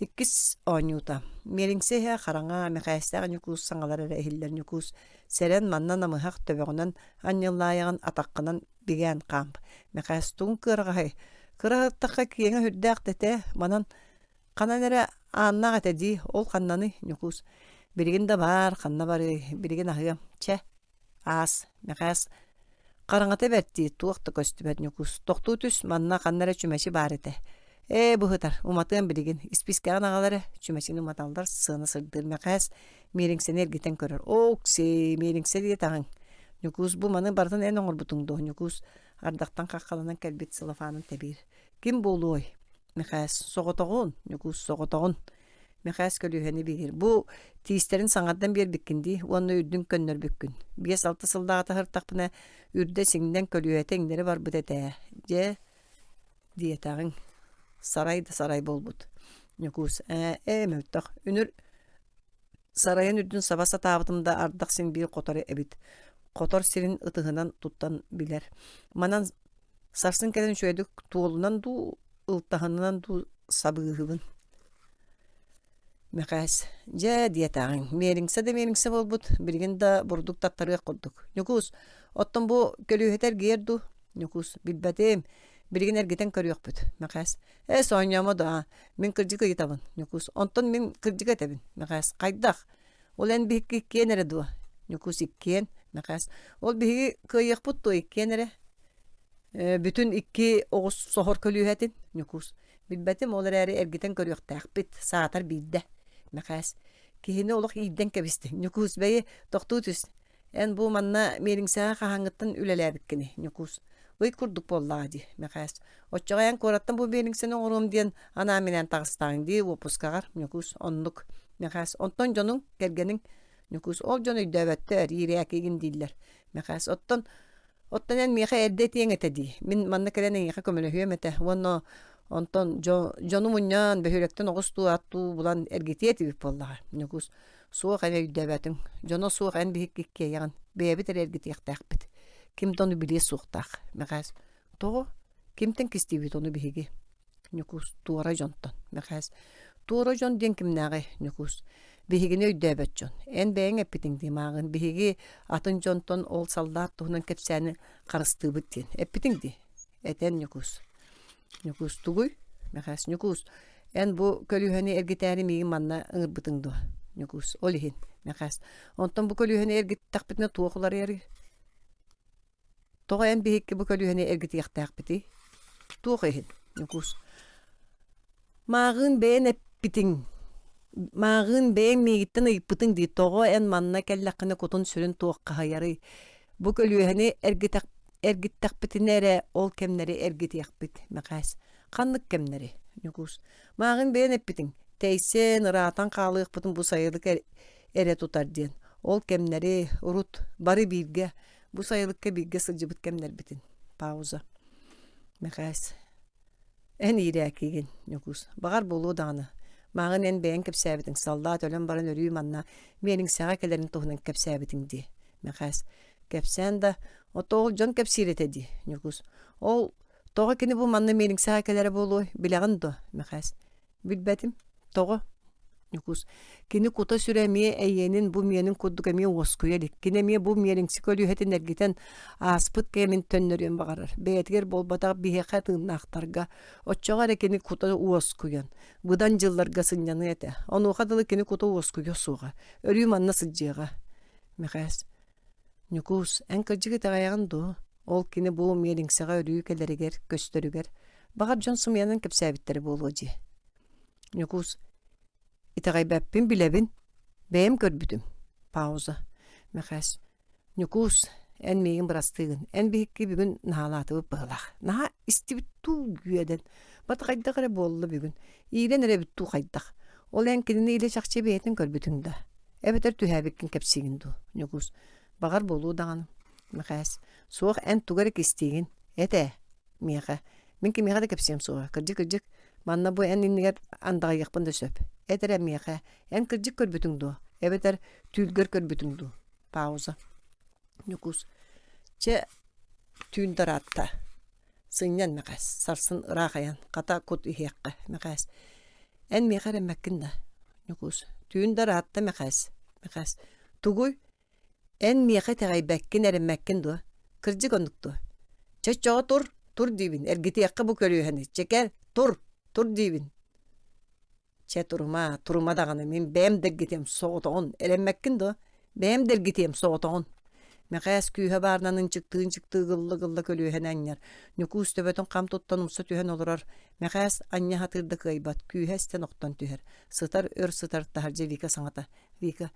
Иккис оонньуута. Миэлиҥсэ иһэ хараҥа, Мэхээстээх Ньукуус саҥалар эрэ иһиллэр Ньукуус сэрэн манна намыһах төбөҕүнэн анньыллаайаҕын атаххынан бигээн хаамп. Мэхээс тугун кыараҕаһай? Кыра аһыттахха киэҥэ сүрдээх да этэ, манан ханан эрэ ааннаах этэ дии, ол ханнаный, Ньукуус? Билигин да баар, ханна барыай, билигин аһыам. Чэ, Аас, Мэхээс, хараҥата бэрт дии, туох да көстүбэт Ньукуус. Тохтуу түс, манна ханна эрэ чүмэчи баар этэ. Ээ, быһытар, уматыам билигин. Испиискэҕин аҕал эрэ. Чүмэчини уматаллар, сыана сырдыыр. Мэхээс миэриҥсэни эргитэн көрөр. Ооксей, миэриҥсэ диэтэҕиҥ. Ньукуус, бу маны барытын эн оҥорбутуҥ дуо? Ньукуус ардахтан хаххаланан кэлбит целлофанын тэбиир. Ким буолуой? Мэхээс, соҕотоҕун, Ньукуус, соҕотоҕун. Мэхээс көлүөһэни биһир. Бу тиистэрин саҥардан биэрбиккин дии уонна үрдүн көннөрбүккүн. 5-6 сыллааҕыта сырыттахпына үрдэ сиҥнэн көлүөһэтэ иҥнэри барбыт этэ. Дьэ, диэтэҕиҥ. Сарай да сарай буолбут. Ньукуус, ээ, ээ мөлтөх. Үнүр сарайын үрдүн саба сатаабытым да ардах син биир хотор эбит. Хотор сирин ытыһынан туттан билэр. Манан сарсын кэлэн үчүгэйдик туолунан дуу, ылтаһынынан дуу сабыыһыбын. Мэхээс, дьэ диэтэҕиҥ, миэриҥсэ да миэриҥсэ буолбут, билигин да бурдук таттарыах курдук. Ньукуус, оттон бу көлүөһэтэ эргийэр дуу? Ньукуус, билбэтим, билигин эргитэн көрүөхпүт. Мэхээс, ээ соонньоомо даа, мин кырдьык ыйытабын. Ньукуус, онтон мин кырдьык этэбин. Мэхээс, хайдах? Ол эн биһикки иккиэн эрэ дуо? Ньукуус иккиэн, Мэхээс, ол биһиги кыайыахпыт дуо иккиэн эрэ? Ээ, бүтүн икки оҕус соһор көлүөһэтин, Ньукуус. Билбэтим, ол эрээри эргитэн көрүөхтээхпит, саатар биирдэ. Мэхээс, киһини олох иирдэн кэбистиҥ. Ньукуус, бэйи, тохтуу түс. Эн бу манна миэриҥсэҕэ хаһааҥҥыттан үлэлээбиккиний, Ньукуус? Ый курдук буоллаҕа дии, Мэхээс. Оччоҕо эн куораттан бу миэриҥсэни оҥоруом диэн анаан-минээн таҕыстаҕыҥ дии уоппускаҕар, Ньукуус. Оннук. Мэхээс, онтон дьонуҥ, кэргэниҥ? Ньукуус, ол дьон өйдөөбөттөр, иирээкигин дииллэр. Мэхээс, оттон Оттон эн миэхэ эрдэ этиэҥ этэ дии. Мин манна кэлэн эйиэхэ көмөлөһүөм этэ уонна онтон дьону мунньан, бөһүөлэктэн оҕус дуу, ат дуу булан эргитиэ этибит буоллаҕа. Ньукуус, суох эн өйдөөбөтүҥ. Дьоно суох эн биһикки иккиэйэҕин. Бэйэбит эрэ эргитиэхтээхпит. Ким да ону билиэ суохтаах. Мэхээс, тоҕо? Кимтэн кистиибит ону биһиги? Ньукуус, туора дьонтон. Мэхээс, туора дьон диэн кимнээҕий, Ньукуус? Биһигини өйдөөбөт дьон. Эн бэйэҥ эппитиҥ дии мааҕын. Биһиги атын дьонтон ол саллаат туһунан кэпсээни харыстыыбыт диэн. Эппитиҥ дии? Этэн Ньукуус. Ньукуус тугуй? Мэхээс Ньукуус, эн бу көлүөһэни эргитээри миигин манна ыҥырбытыҥ дуо? Ньукуус, ол иһин. Мэхээс, онтон бу көлүөһэни эргиттэхпитинэ туох уларыйарый? Тоҕо эн биһикки бу көлүөһэни эргитиэхтээхпитий? Туох иһин, Ньукуус? Мааҕыын бэйэн эппитиҥ, мааҕыын бэйэҥ миигиттэн ыйыппытыҥ дии, тоҕо эн манна кэллэххинэ кутун-сүрүн туоххаһыйарый? Бу көлүөһэни эргиттэхпитинэ эрэ ол кэмнэри эргитиэхпит, Мэхээс. Ханнык кэмнэри, Ньукуус? Мааҕын бэйэн эппитиҥ, тэйсэн, ыраатан хаалыахпытын бу сайылык эрэ тутар диэн. Ол кэмнэри, урут, бары бииргэ, Бу сайылыкка бииргэ сылдьыбыт кэмнэрбитин. Пауза. Мэхээс. Эн иирээкигин, Ньукуус. Баҕар буолуо даҕаны. Мааҕын эн бэйэҥ кэпсээбитиҥ, саллаат өлөн баран өрүү манна миэриҥсэҕэ кэлэрин туһунан кэпсээбитиҥ дии. Мэхээс. Кэпсээн да, ото ол дьон кэпсиир этэ дии, Ньукуус. Ол тоҕо кини бу манна миэриҥсэҕэ кэлэрэ буолуой, билэҕин дуо, Мэхээс? Билбэтим. Тоҕо? Ньукуус. Кини кута-сүрэ эмиэ эйиэнин бу миэнин курдук эмиэ уоскуйа илик. Кини эмиэ бу миэриҥси көлүөһэтин эргитэн ааспыт кэмин төннөрүөн баҕарар. Бэйэтигэр буолбатах биһиэхэ тыыннаахтарга. Оччоҕо эрэ кини кута уоскуйан, быдан дьылларга сынньаныа этэ. Онуоха дылы кини кута уоскуйуо суоҕа. Өрүү манна сылдьыаҕа. Мэхээс. Ньукуус, эн кырдьык итэҕэйэҕин дуо? Ол кини бу миэриҥсэҕэ өрүү кэлэригэр, көстөрүгэр, баҕар дьон сымыйанан кэпсээбиттэрэ буолуо дии. Ньукуус, итэҕэйбэппин билэбин, бэйэм көрбүтүм. Пауза. Мэхээс, Ньукуус, эн миигин бырастыыгын. Эн биһикки бүгүн наһаалаатыбыт быһыылаах. Наһаа истибит дуу үөдэн. Бат хайдах эрэ буолла бүгүн. Иирэн эрэбит дуу хайдах. Ол эн кинини илэ-чахчы бэйэтин көрбүтүҥ да? Эбэтэр түһээбиккин кэпсиигин дуу? Ньукуус, Баҕар буолуо даҕаны. Мэхээс, суох эн тугу эрэ кистиигин. Эт ээ, миэхэ. Мин кимиэхэ да кэпсиэм суоҕа. Кырдьык-кырдьык, манна бу эн иннигэр андаҕайыахпын да сөп. Эт эрэ миэхэ, эн кырдьык көрбүтүҥ дуо? Эбэтэр түүлгэр көрбүтүҥ дуу? Пауза. Ньукуус. Чэ, түүн да ыраатта. Сынньан, Мэхээс. Сарсын ыраах айан. Хата кут иһиэххэ, Мэхээс. Эн миэхэ эрэммэккин да, Ньукуус. Түүн да ыраатта Мэхээс. Мэхээс. Тугуй? Эн миэхэ итэҕэйбэккин, эрэммэккин дуо? Кырдьык оннук дуо? Чэ, оччоҕо тур, тур диибин, эргитиэххэ бу көлүөһэни. Чэ, кэл, тур, тур диибин. Чэ, турума, турума даҕаны, мин бэйэм да эргитиэм соҕотоҕун, эрэммэккин дуо? Бэйэм да эргитиэм соҕотоҕун. Мэхээс күүһэ баарынан ынчыктыы-ынчыктыы ыгылла-ыгылла көлүөһэни анньар. Ньукуус төбөтүн хам туттан умса түһэн олорор. Мэхээс анньа сатыыр да кыайбат, күүһэ эстэн охтон түһэр. Сытар, өр сытар, таһырдьа Вика саҥата. Вика: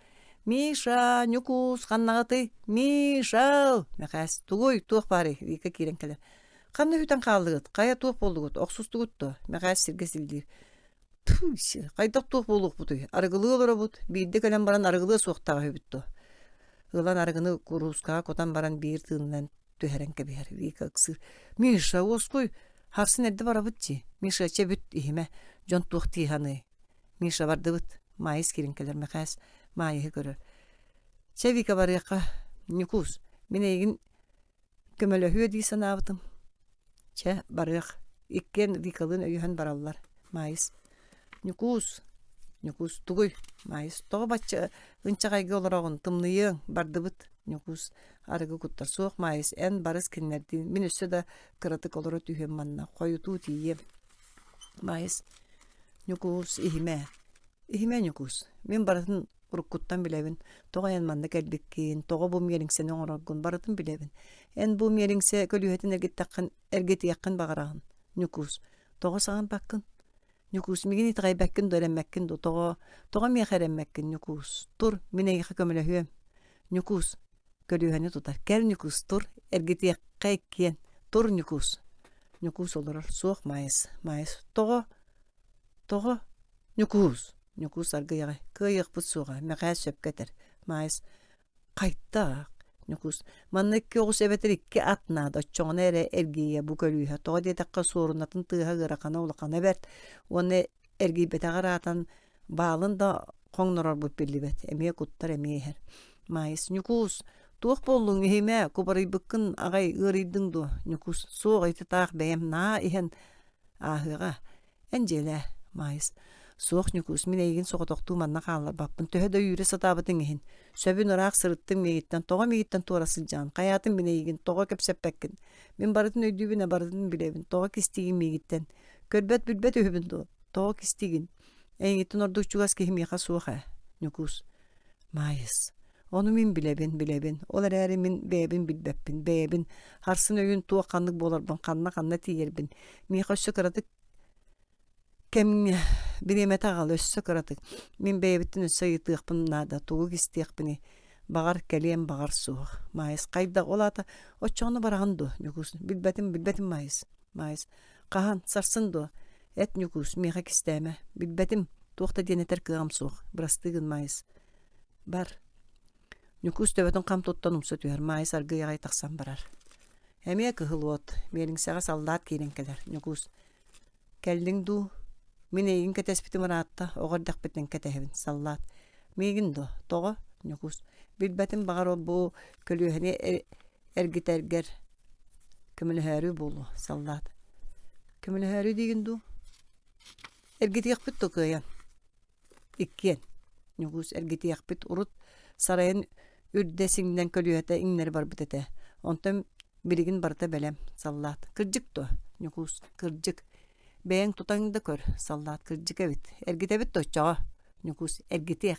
«Миша, Ньукуус, ханнаҕытый? Миша!» Мэхээс: «Тугуй, туох баарый?» Вика киирэн кэлэр. «Ханна үтэн хааллыгыт? Хайа туох буоллугут? Охсустугут дуо?» Мэхээс сиргэ силлиир. Тыый, хайдах туох буолуохпутуй? Арыгылыы олоробут, биирдэ кэлэн баран арыгылыа суохтаах үһүбүт дуо? Ылан арыгыны куруускаҕа кутан баран биир тыынынан түһэрэн кэбиһэр. Вика ыксыыр. «Миша, уоскуй, харсын эрдэ барабыт дии. Миша, чэ бүт, иһимэ. Дьон туох дии саныай?» Миша бардыбыт. Маайыс киирэн кэлэр Мэхээс Маайыһы көрөр. «Чэ, Вика, барыахха. Ньукуус, мин эйигин көмөлөһүө дии санаабытым. Чэ, барыах. Иккиэн Викалыын өйөһөн бараллар. Маайыс Ньукуус, Ньукуус, тугуй? Маайыс, тоҕо бачча ынчаҕайга олороҕун, тымныйыаҥ, бардыбыт. Ньукуус арыгы куттар. Суох, Маайыс, эн барыс кинилэрдиин. Мин өссө да кыратык олоро түһүөм манна, хойутуу тиийиэм. Маайыс, Ньукуус, иһимэ. Иһимэ, Ньукуус. Мин барытын уруккуттан билэбин. Тоҕо эн манна кэлбиккин, тоҕо бу миэриҥсэни оҥороргун барытын билэбин. Эн бу миэриҥсэ көлүөһэтин эргиттэххин, эргитиэххин баҕараҕын. Ньукуус, тоҕо саҥарбаккын? Ньукуус, миигин итэҕэйбэккин дуо, эрэммэккин дуо? Тоҕо, тоҕо миэхэ эрэммэккин, Ньукуус? Тур, мин эйиэхэ көмөлөһүөм. Ньукуус, көлүөһэни тутар. Кэл, Ньукуус, тур, эргитиэххэ иккиэн. Тур, Ньукуус. Ньукуус олорор. Суох, Маайыс. Маайыс, тоҕо? Тоҕо? Ньукуус. Ньукуус аргыйаҕай. Кыайыахпыт суоҕа. Мэхээс сөпкө этэр. Маайыс, Хайдах? Ньукуус, манна икки оҕус эбэтэр икки ат наада, оччоҕуна эрэ эргийиэ бу көлүүһэ. Тоҕо диэтэххэ суорунатын тыаһа ыарахана улахана бэрт уонна эргийбэтэҕэр аатан баалын да хоҥнорорбут биллибэт, эмиэ куттар, эмиэ иһэр. Маайыс, Ньукуус, туох буоллуҥ иһимэ, кубарыйбыккын аҕай ыарыйдыҥ дуо? Ньукуус, суох ити таах бэйэм наһаа иһэн ааһыаҕа. Эн дьиэлээ, Маайыс. Суох, Ньукуус, мин эйигин соҕотохтуу манна хаалларбаппын. Төһө да үүрэ сатаабытыҥ иһин. Сөбүн ыраах сырыттыҥ миигиттэн. Тоҕо миигиттэн туора сылдьаҕын? Хайаатын мин эйигин? Тоҕо кэпсэппэккин? Мин барытын өйдүүбүн, э барытын билэбин. Тоҕо кистиигин миигиттэн? Көрбөт билбэт үһүбүн дуо? Тоҕо кистиигин? Эйигиттэн ордук чугас киһи миэхэ суох ээ, Ньукуус. Маайыс. Ону мин билэбин, билэбин. Ол эрээри мин бэйэбин билбэппин, бэйэбин. Харсын өйүн туох ханнык буоларбын, ханна-ханна тиийэрбин. Миэхэ өссө кыратык кэмҥэ бириэмэтэ аҕал, өссө кыратык. Мин бэйэбиттэн өссө ыйытыахпын наада, тугу кистиэхпиний? Баҕар, кэлиэм, баҕар, суох. Маайыс, хайдах, ол аата оччоҕуна бараҕын дуо, Ньукуус? Билбэтим, билбэтим, Маайыс. Маайыс, хаһан, сарсын дуо? Эт, Ньукуус, миэхэ кистээмэ. Билбэтим, туох да диэн этэр кыаҕым суох. Бырастыы гын, Маайыс. Бар. Ньукуус төбөтүн хам туттан умса түһэр, Маайыс аргыый аҕай тахсан барар. Эмиэ кыһыл уот, миэлиҥсэҕэ саллаат киирэн кэлэр. Ньукуус, кэллиҥ дуу? Мин эйигин кэтэспитим ыраатта, оҕо эрдэхпиттэн кэтэһэбин, саллаат. Миигин дуо? Тоҕо? Ньукуус, билбэтим баҕар ол бу көлүөһэни эргитэргэр көмөлөһөөрү буолуо, саллаат. Көмөлөһөөрү диигин дуу? Эргитиэхпит дуо кыайан? Иккиэн Ньукуус эргитиэхпит урут сарайын үрдэ сиҥнэн көлүөһэтэ иҥнэри барбыт этэ. Онтон билигин барыта бэлэм, саллаат. Кырдьык дуо? Ньукуус, кырдьык. Бэйэҥ тутаҥ да көр, саллаат, кырдьык эбит. Эргитэбит да оччоҕо? Ньукуус, эргитиэх.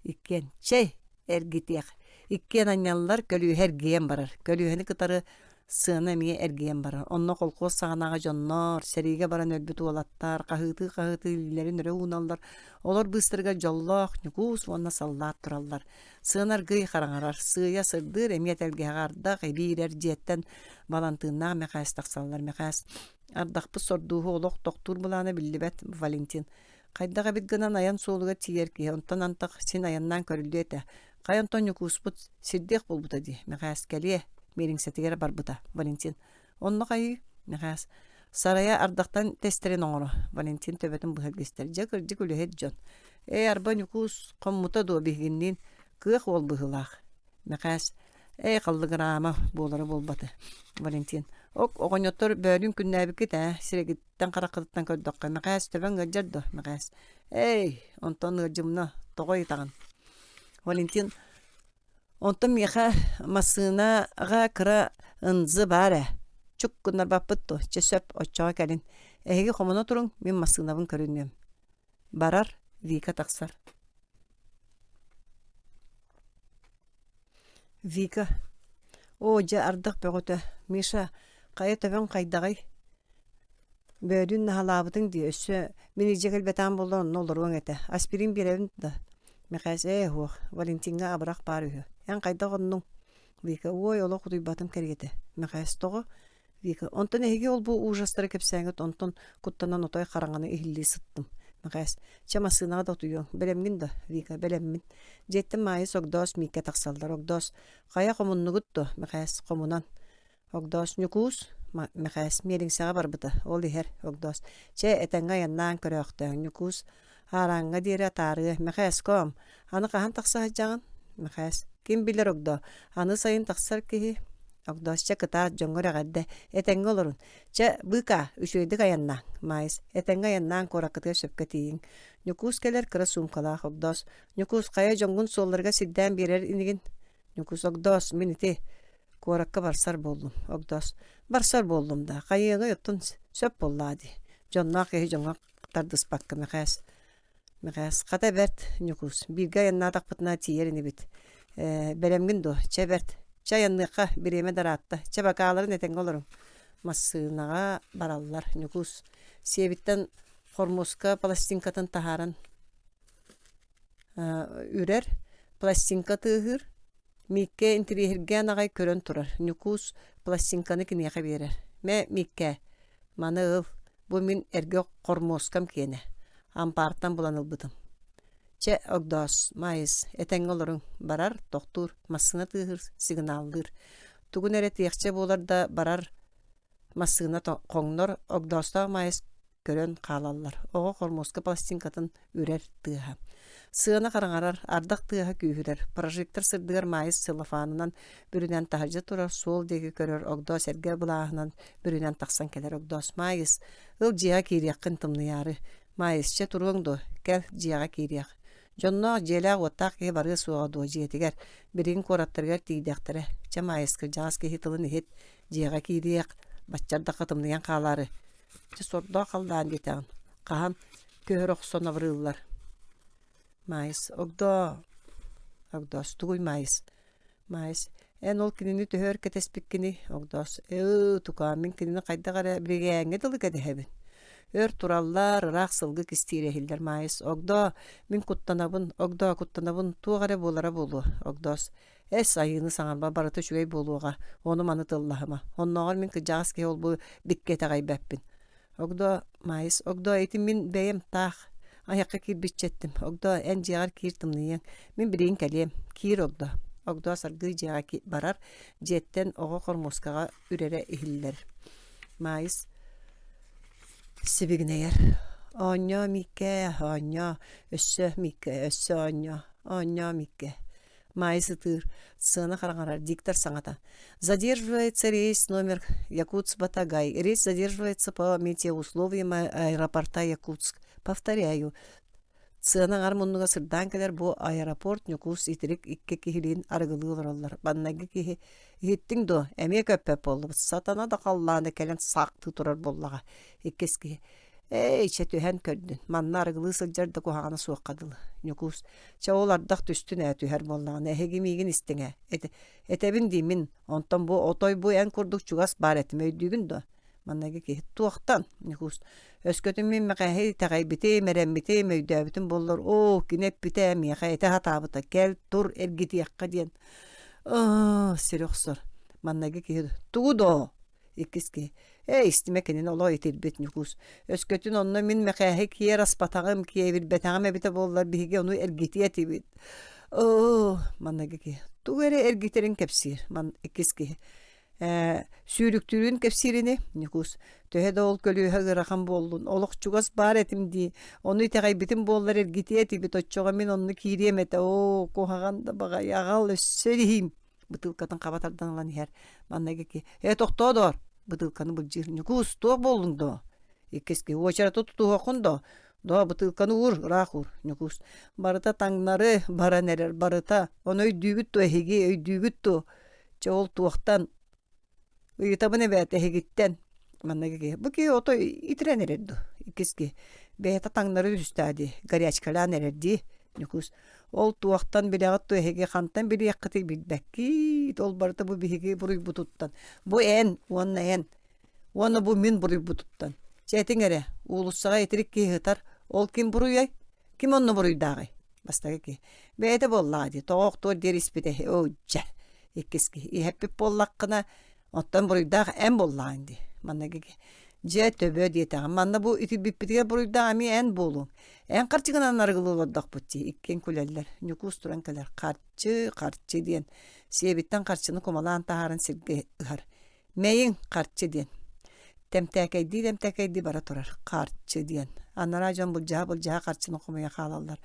Иккиэн чэй эргитиэх. Иккиэн анньаллар, көлүөһэ эргийэн барар. Көлүөһэни кытары сыана эмиэ эргийэн барар. Онно колхуос саҕанааҕы дьоннор, сэриигэ баран өлбүт уолаттар хаһыытыы-хаһыытыы илиилэрин өрө ууналлар. Олор быыстарыгар дьоллоох Ньукуус уонна саллаат тураллар. Сыана аргыый хараҥарар, сыыйа сырдыыр, эмиэ тэлгэһэҕэ ардах, эбиирэр дьиэттэн Балантыыннаах Мэхээс тахсаллар. Мэхээс ардахпыт сордууһу олох тохтуур былаана биллибэт Валентин Хайдах эбит гынан айан суолугар тиийэр киһи, онтон антах син айаннаан көрүллүө этэ. Хайа онтон Ньукууспут сирдиэх буолбута дии, Мэхээс кэлиэ, миэриҥсэтигэр барбыта, Валентин. Онно хайыы, Мэхээс. Сарайа ардахтан тэстэрин оҥоро, Валентин төбөтүн быһа илгистэр. Дьэ, кырдьык үлэһит дьон. Ээ, арба Ньукуус хоммута дуо биһигинниин, кыах уол быһыылаах. Мэхээс, ээ, халлыгыраама буолара буолбата. Валентин. Ок, оҕонньоттор бөөлүүн күннээбиккит ээ, сирэйгиттэн хараххытыттан көрдөххө, Мэхээс төбөҥ ыалдьар дуо, Мэхээс? Эй, онтон ыалдьымна, тоҕо ыйытаҕын? Валентин Онтон миэхэ массыынаҕа кыра ынзы баар ээ. Чук гыннарбаппыт дуо? Чэ сөп, оччоҕо кэлин. Эһиги хомуна туруҥ, мин массыынабын көрүнүөм. Барар, Вика тахсар. Вика Оо, дьэ, ардах бөҕөтө. Миша, хайа төбөҥ хайдаҕый? Бөөлүүн наһалаабытыҥ дии, өссө мин илдьэ кэлбэтэҕим буоллар онно олоруоҥ этэ. Аспирин биэрэбин да? Мэхээс ээ суох, Валентиҥҥа абырах баар үһү. Эн хайдах оннуҥ? Вика уой, олох утуйбатым кэриэтэ. Мэхээс тоҕо? Вика онтон эһиги ол-бу ужастары кэпсээҥҥит онтон куттанан отой хараҥаны иһиллии сыттым. Мэхээс чэ массыынаҕа да утуйуоҥ. Бэлэмҥин да? Вика бэлэммин. Дьиэттэн Маайыс Огдоос Мииккэ тахсаллар. Огдоос хайа хомуннугут дуо? Мэхээс хомунан. Огдоос Ньукуус Мэхээс миэлиҥсэҕэ барбыта, ол иһэр Огдоос чэ, этэҥҥэ айаннаан көрөөхтөөҥ Ньукуус аарааҥҥа диэри атаарыа Мэхээс коом, аны хаһан тахса сылдьаҕын? Мэхээс ким билэр Огдоо, аны сайын тахсар киһи Огдоос чэ кытаат дьоҥҥор эҕэрдэ, этэҥҥэ олорун. Чэ, быыкаа, үчүгэйдик айаннааҥ Маайыс этэҥҥэ айаннаан куораккытыгар сөпкө тиийиҥ. Ньукуус кэлэр кыра суумкалаах Огдоос Ньукуус хайа дьоҥҥун суолларыгар сирдээн биэрэр инигин? Ньукуус Огдоос мин ити Куоракка барсар буоллум, Огдоос. Барсар буоллум да, хайыаҥый оттон сөп буоллаа дии. Дьонноох киһи дьоҥҥо тардыспакка Мэхээс. Мэхээс, хата бэрт, Ньукуус, бииргэ айаннаатахпытына тиийэр инибит. Ээ, бэлэмҥин дуо? Чэ бэрт. Чэ айанныахха, бириэмэ да ыраатта. Чэ бакааларын этэҥҥэ олоруҥ. Массыынаҕа бараллар, Ньукуус. Сиэбиттэн хормуоска пластинкатын таһааран үрэр, пластинка тыаһыыр, Мииккэ интириэһиргээн аҕай көрөн турар, Ньукуус пластинканы киниэхэ биэрэр: «Мэ, Мииккээ, маны ыл, бу мин эргэ хормуоскам киэнэ, ампаартан булан ылбытым». «Чэ, Огдоос, Маайыс, этэҥҥэ олоруҥ» барар, тохтуур, массыына тыаһыыр, сигналлыыр. Тугун эрэ тиэхчэ буолар да барар массыына хоҥнор, Огдоостоох Маайыс көрөн хаалаллар. Оҕо хормуоска пластинкатын үрэр тыаһа. Сыана хараҥарар, ардах тыаһа күүһүрэр. Прожектор сырдыгар Маайыс целлофанынан бүрүнэн таһырдьа турар суол диэки көрөр Огдоос эргэ былааһынан бүрүнэн тахсан кэлэр Огдоос Маайыс, ыл дьиэҕэ киириэххин тымныйаары. Маайыс, чэ туруоҥ дуо, кэл дьиэҕэ киириэх. Дьонноох дьиэлээх-уоттаах киһи барыа суоҕа дуо дьиэтигэр, билигин куораттарыгар тиийдэхтэрэ. Чэ Маайыс кырдьаҕас киһи тылын иһит, дьиэҕэ киириэх, бачча ардахха тымныйан хаалаары. Дьэ сордоох халлаан диэтэҕин, хаһан көһөрө охсон абырыыллар. Маайыс, Огдоо, Огдоос, тугуй Маайыс? Маайыс, эн ол кинини төһө өр кэтэспиккиний? Огдоос, ээ, тукаам, мин кинини хайдах эрэ биригээҥҥэ дылы кэтэһэбин. Өр тураллар, ыраах сылгы кистиирэ иһиллэр Маайыс, Огдоо, мин куттанабын, Огдоо, куттанабын, туох эрэ буолара буолуо, Огдоос, Эс, айыыны саҥарба, барыта үчүгэй буолуоҕа, ону-маны тыллаһыма. Оннооҕор мин кырдьаҕас киһи ол-бу биккэ итэҕэйбэппин. Огдоо, Маайыс, Огдоо, ити мин бэйэм таах айахха киирбиччэ эттим. Огдоо, эн дьиэҕэр киир тымныйыаҥ. Мин билигин кэлиэм. Киир, Огдоо. Огдоо саргыы дьиэҕэ барар, дьиэттэн оҕо хормуоскаҕа үрэрэ иһиллэр. Маайыс сибигинэйэр. Оонньоо, Мииккээ, оонньоо, өссө Мииккэ, өссө оонньоо, оонньоо, Мииккэ. Маайыс ытыыр, сыана хараҥарар, диктор саҥата. Задерживается рейс номер Якутск-Батагай. Рейс задерживается по метеоусловиям аэропорта Якутск. Повторяю, сыана аҥар муннуга сырдаан кэлэр бу аэропорт Ньукуус итирик икки киһилиин арыгылыы олороллор. Маннайгы киһи иһиттиҥ дуо? Эмиэ көппөт буоллубут. Сатана да халлааны кэлэн саахтыы турар буоллаҕа. Иккис киһи Ээй, чэ түһэн көрдүн, манна арыгылыы сылдьар да куһаҕана суохха дылы, Ньукуус, чэ ол ардах түстүн ээ түһэр буоллаҕына эһиги миигин истиҥ ээ, этэ этэбин дии мин, онтон бу отой бу эн курдук чугас баар этим өйдүүгүн дуо? Манныгы киһи туохтан? Ньукуус, өскөтүн мин Мэхээһи итэҕэйбитим, эрэммитим, өйдөөбүтүм буоллар, оо, кини эппитэ миэхэ этэ сатаабыта, кэл, тур, эргитиэххэ диэн. Оо, сири охсор. Манныгы киһи тугу доо? Иккис киһи «Ээ, истимэ кинини олох итирбит Ньукуус. Өскөтүн онно мин Мэхээһи киэр аспатаҕым, киэбирбэтэҕим эбитэ буоллар биһиги ону эргитиэ этибит». Оо, манныгы киһи тугу эрэ эргитэрин кэпсиир. Ман иккис киһи ээ, сүүрүктүүрүн кэпсиир ини Ньукуус. Төһө да ол көлүөһэ ыарахан буоллун, олох чугас баар этим дии. Ону итэҕэйбитим буоллар эргитиэ этибит, оччоҕо мин онно киириэм этэ. Оо, куһаҕан да баҕайы, аҕал өссө иһиим бытыылкатын хаба тардан ылан иһэр. Манныгы ки «Ээ, тохтоо доор!» Бытыылканы былдьыыр. Ньукуус, туох буоллуҥ доо? Иккис киһи уочараты тутуһуоххун доо? Доо, бытыылканы уур, ыраах уур. Ньукуус. Барыта таҥнары баран эрэр, барыта. Ону өйдүүгүт дуо эһиги, өйдүүгүт дуо? Чэ, ол туохтан? Ыйытабын эбээт эһигиттэн. Манныгы киһи. Бу киһи ото итирэн эрэр дуо? Иккис киһи. Бэйэтэ таҥнары түстээ дии, горячкалаан эрэр дии. Ньукуус. Ол туохтан билэҕит дуо эһиги хантан билиэххитий билбэккиит ол барыта бу биһиги буруйбутуттан бу эн уонна эн уонна бу мин буруйбутуттан чэ этиҥ эрэ уулуссаҕа итирик киһи сытар ол ким буруйай ким онно буруйдааҕый бастакы киһи бэйэтэ буоллаҕа дии тоҕо охтуор диэри испитэ оо дьэ иккис киһи иһэппит буоллаххына Оттон буруйдаах эн буоллаҕыҥ дии. Манна дьэ төбө диэтэҕим. Манна бу итирбиппитигэр буруйдаах эмиэ эн буолуоҥ. Эн харчыгынан арыгылыы олордохпут дии. Иккиэн күлэллэр. Ньукуус туран кэлэр. Харчы, харчы диэн. Сиэбиттэн харчыны кумалаан таһааран сиргэ ыһар. Мэйиҥ харчы диэн. Тэмтээкэйдии-тэмтээкэйдии бара турар. Харчы диэн. Анараа дьон былдьаһа-былдьаһа харчыны хомуйа хаалаллар.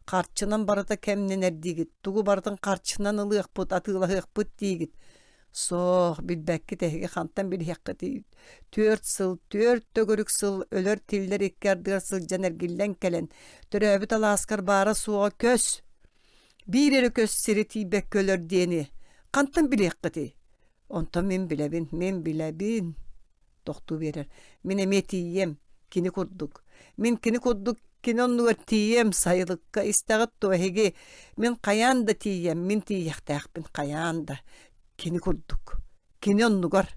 Харчынан барыта кэмнэнэр диигит. Тугу барытын харчынан ылыахпыт, атыылаһыахпыт диигит. Суох, билбэккит эһиги хантан билиэххитий? Түөрт сыл, түөрт төгүрүк сыл өлөр-тиллэр икки ардыгар сылдьан эргиллэн кэлэн, төрөөбүт алааскар баара-суоҕа көс, биир эрэ көс сири тиийбэккэ өлөр диэни хантан билиэххитий? Онтон мин билэбин, мин билэбин тохтуу биэрэр. Мин эмиэ тиийиэм, кини курдук. Мин кини курдук кини оннугар тиийиэм, сайылыкка истэҕит дуо эһиги? Мин хайаан да тиийиэм, мин тиийиэхтээхпин хайаан да. Кини курдук. Кини оннугар.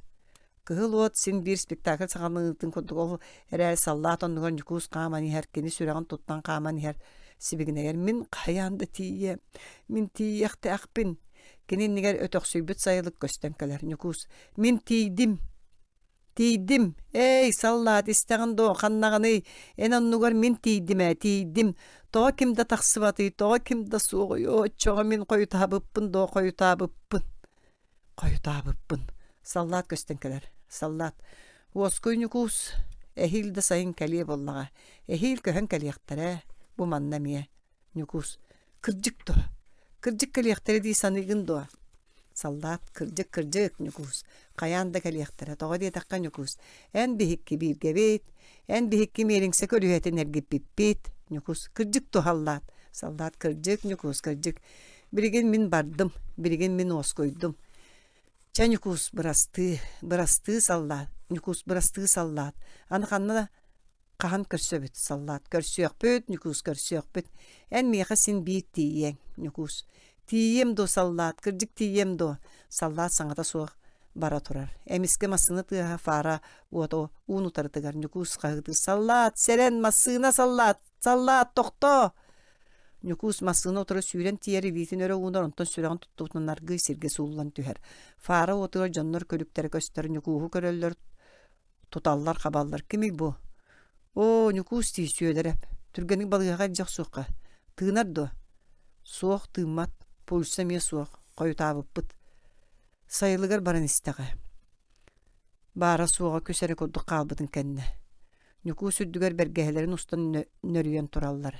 Кыһыл уот син биир спектакль саҕаланыытын курдук ол эрээри саллаат оннугар Ньукуус хааман иһэр, кини сүрэҕин туттан хааман иһэр сибигинэйэр. Мин хайаан да тиийиэм, мин тиийиэхтээхпин. Кини иннигэр өтөхсүйбүт сайылык көстөн кэлэр. Ньукуус, мин тиийдим, Тиийдим. Эй, саллаат, истэҕин дуо, ханнаҕыный? Эн оннугар мин тиийдим ээ, тиийдим. Тоҕо ким да тахсыбатый, тоҕо ким да суоҕуй? Оччоҕо мин хойутаабыппын дуо, хойутаабыппын. Хойутаабыппын. Саллаат көстөн кэлэр. Саллаат. Уоскуй Ньукуус, эһиил да сайын кэлиэ буоллаҕа. Эһиил көһөн кэлиэхтэрэ. Бу манна эмиэ. Ньукуус, кырдьык дуо? Кырдьык кэлиэхтэрэ дии саныыгын дуо? Саллаат, кырдьык, кырдьык, Ньукуус, хайаан да кэлиэхтэрэ. Тоҕо диэтэххэ, Ньукуус, эн биһикки бииргэбит, эн биһикки миэлиҥсэ көлүөһэтин эргиппиппит. Ньукуус, кырдьык дуо, саллаат? Саллаат, кырдьык, Ньукуус, кырдьык. Билигин мин бардым, билигин мин уоскуйдум. Чэ, Ньукуус, бырастыы, бырастыы, саллаат, Ньукуус, бырастыы, саллаат. Аны ханна да Хаһан көрсөбүт, саллаат? Көрсүөхпүт, Ньукуус, көрсүөхпүт. Эн миэхэ син биир тиийиэҥ, Ньукуус. Тиийиэм дуо, саллаат, кырдьык тиийиэм дуо? Саллаат саҥата суох бара турар. Эмискэ массыына тыаһа фара уота уун утарытыгар Ньукуус хаһыытыыр. Саллаат, сэрэн, массыына, саллаат, саллаат, тохтоо! Ньукуус массыына утары сүүрэн тиийэр илиитин өрө уунар, онтон сүрэҕин туттубутунан аргыый сиргэ сууллан түһэр. Фара уотугар дьоннор күлүктэрэ көстөр, Ньукууһу көрөллөр, Туталлар-хабаллар. Кимий бу? Оо, Ньукуус дии Сүөдэрэп. Түргэнник балыыһаҕа илдьэ охсуохха. Тыынар дуо? Суох, тыыммат. Пульса эмиэ суох. Хойутаабыппыт. Сайылыгар баран истэҕэ. Баара-суоҕа күс эрэ курдук хаалбытын кэннэ. Ньукуус үрдүгэр бэргэһэлэрин устан нөрүйэн тураллар.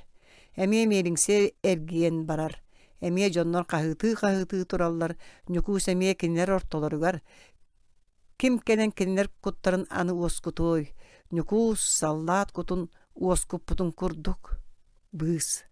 Эмиэ миэлиҥсэ эргийэн барар. Эмиэ дьоннор хаһыытыы-хаһыытыы тураллар. Ньукуус эмиэ кинилэр ортолоругар Ким кэлэн кинилэр куттарын аны уоскутуой, Ньукуус саллаат кутун уоскуппутун курдук, быыс.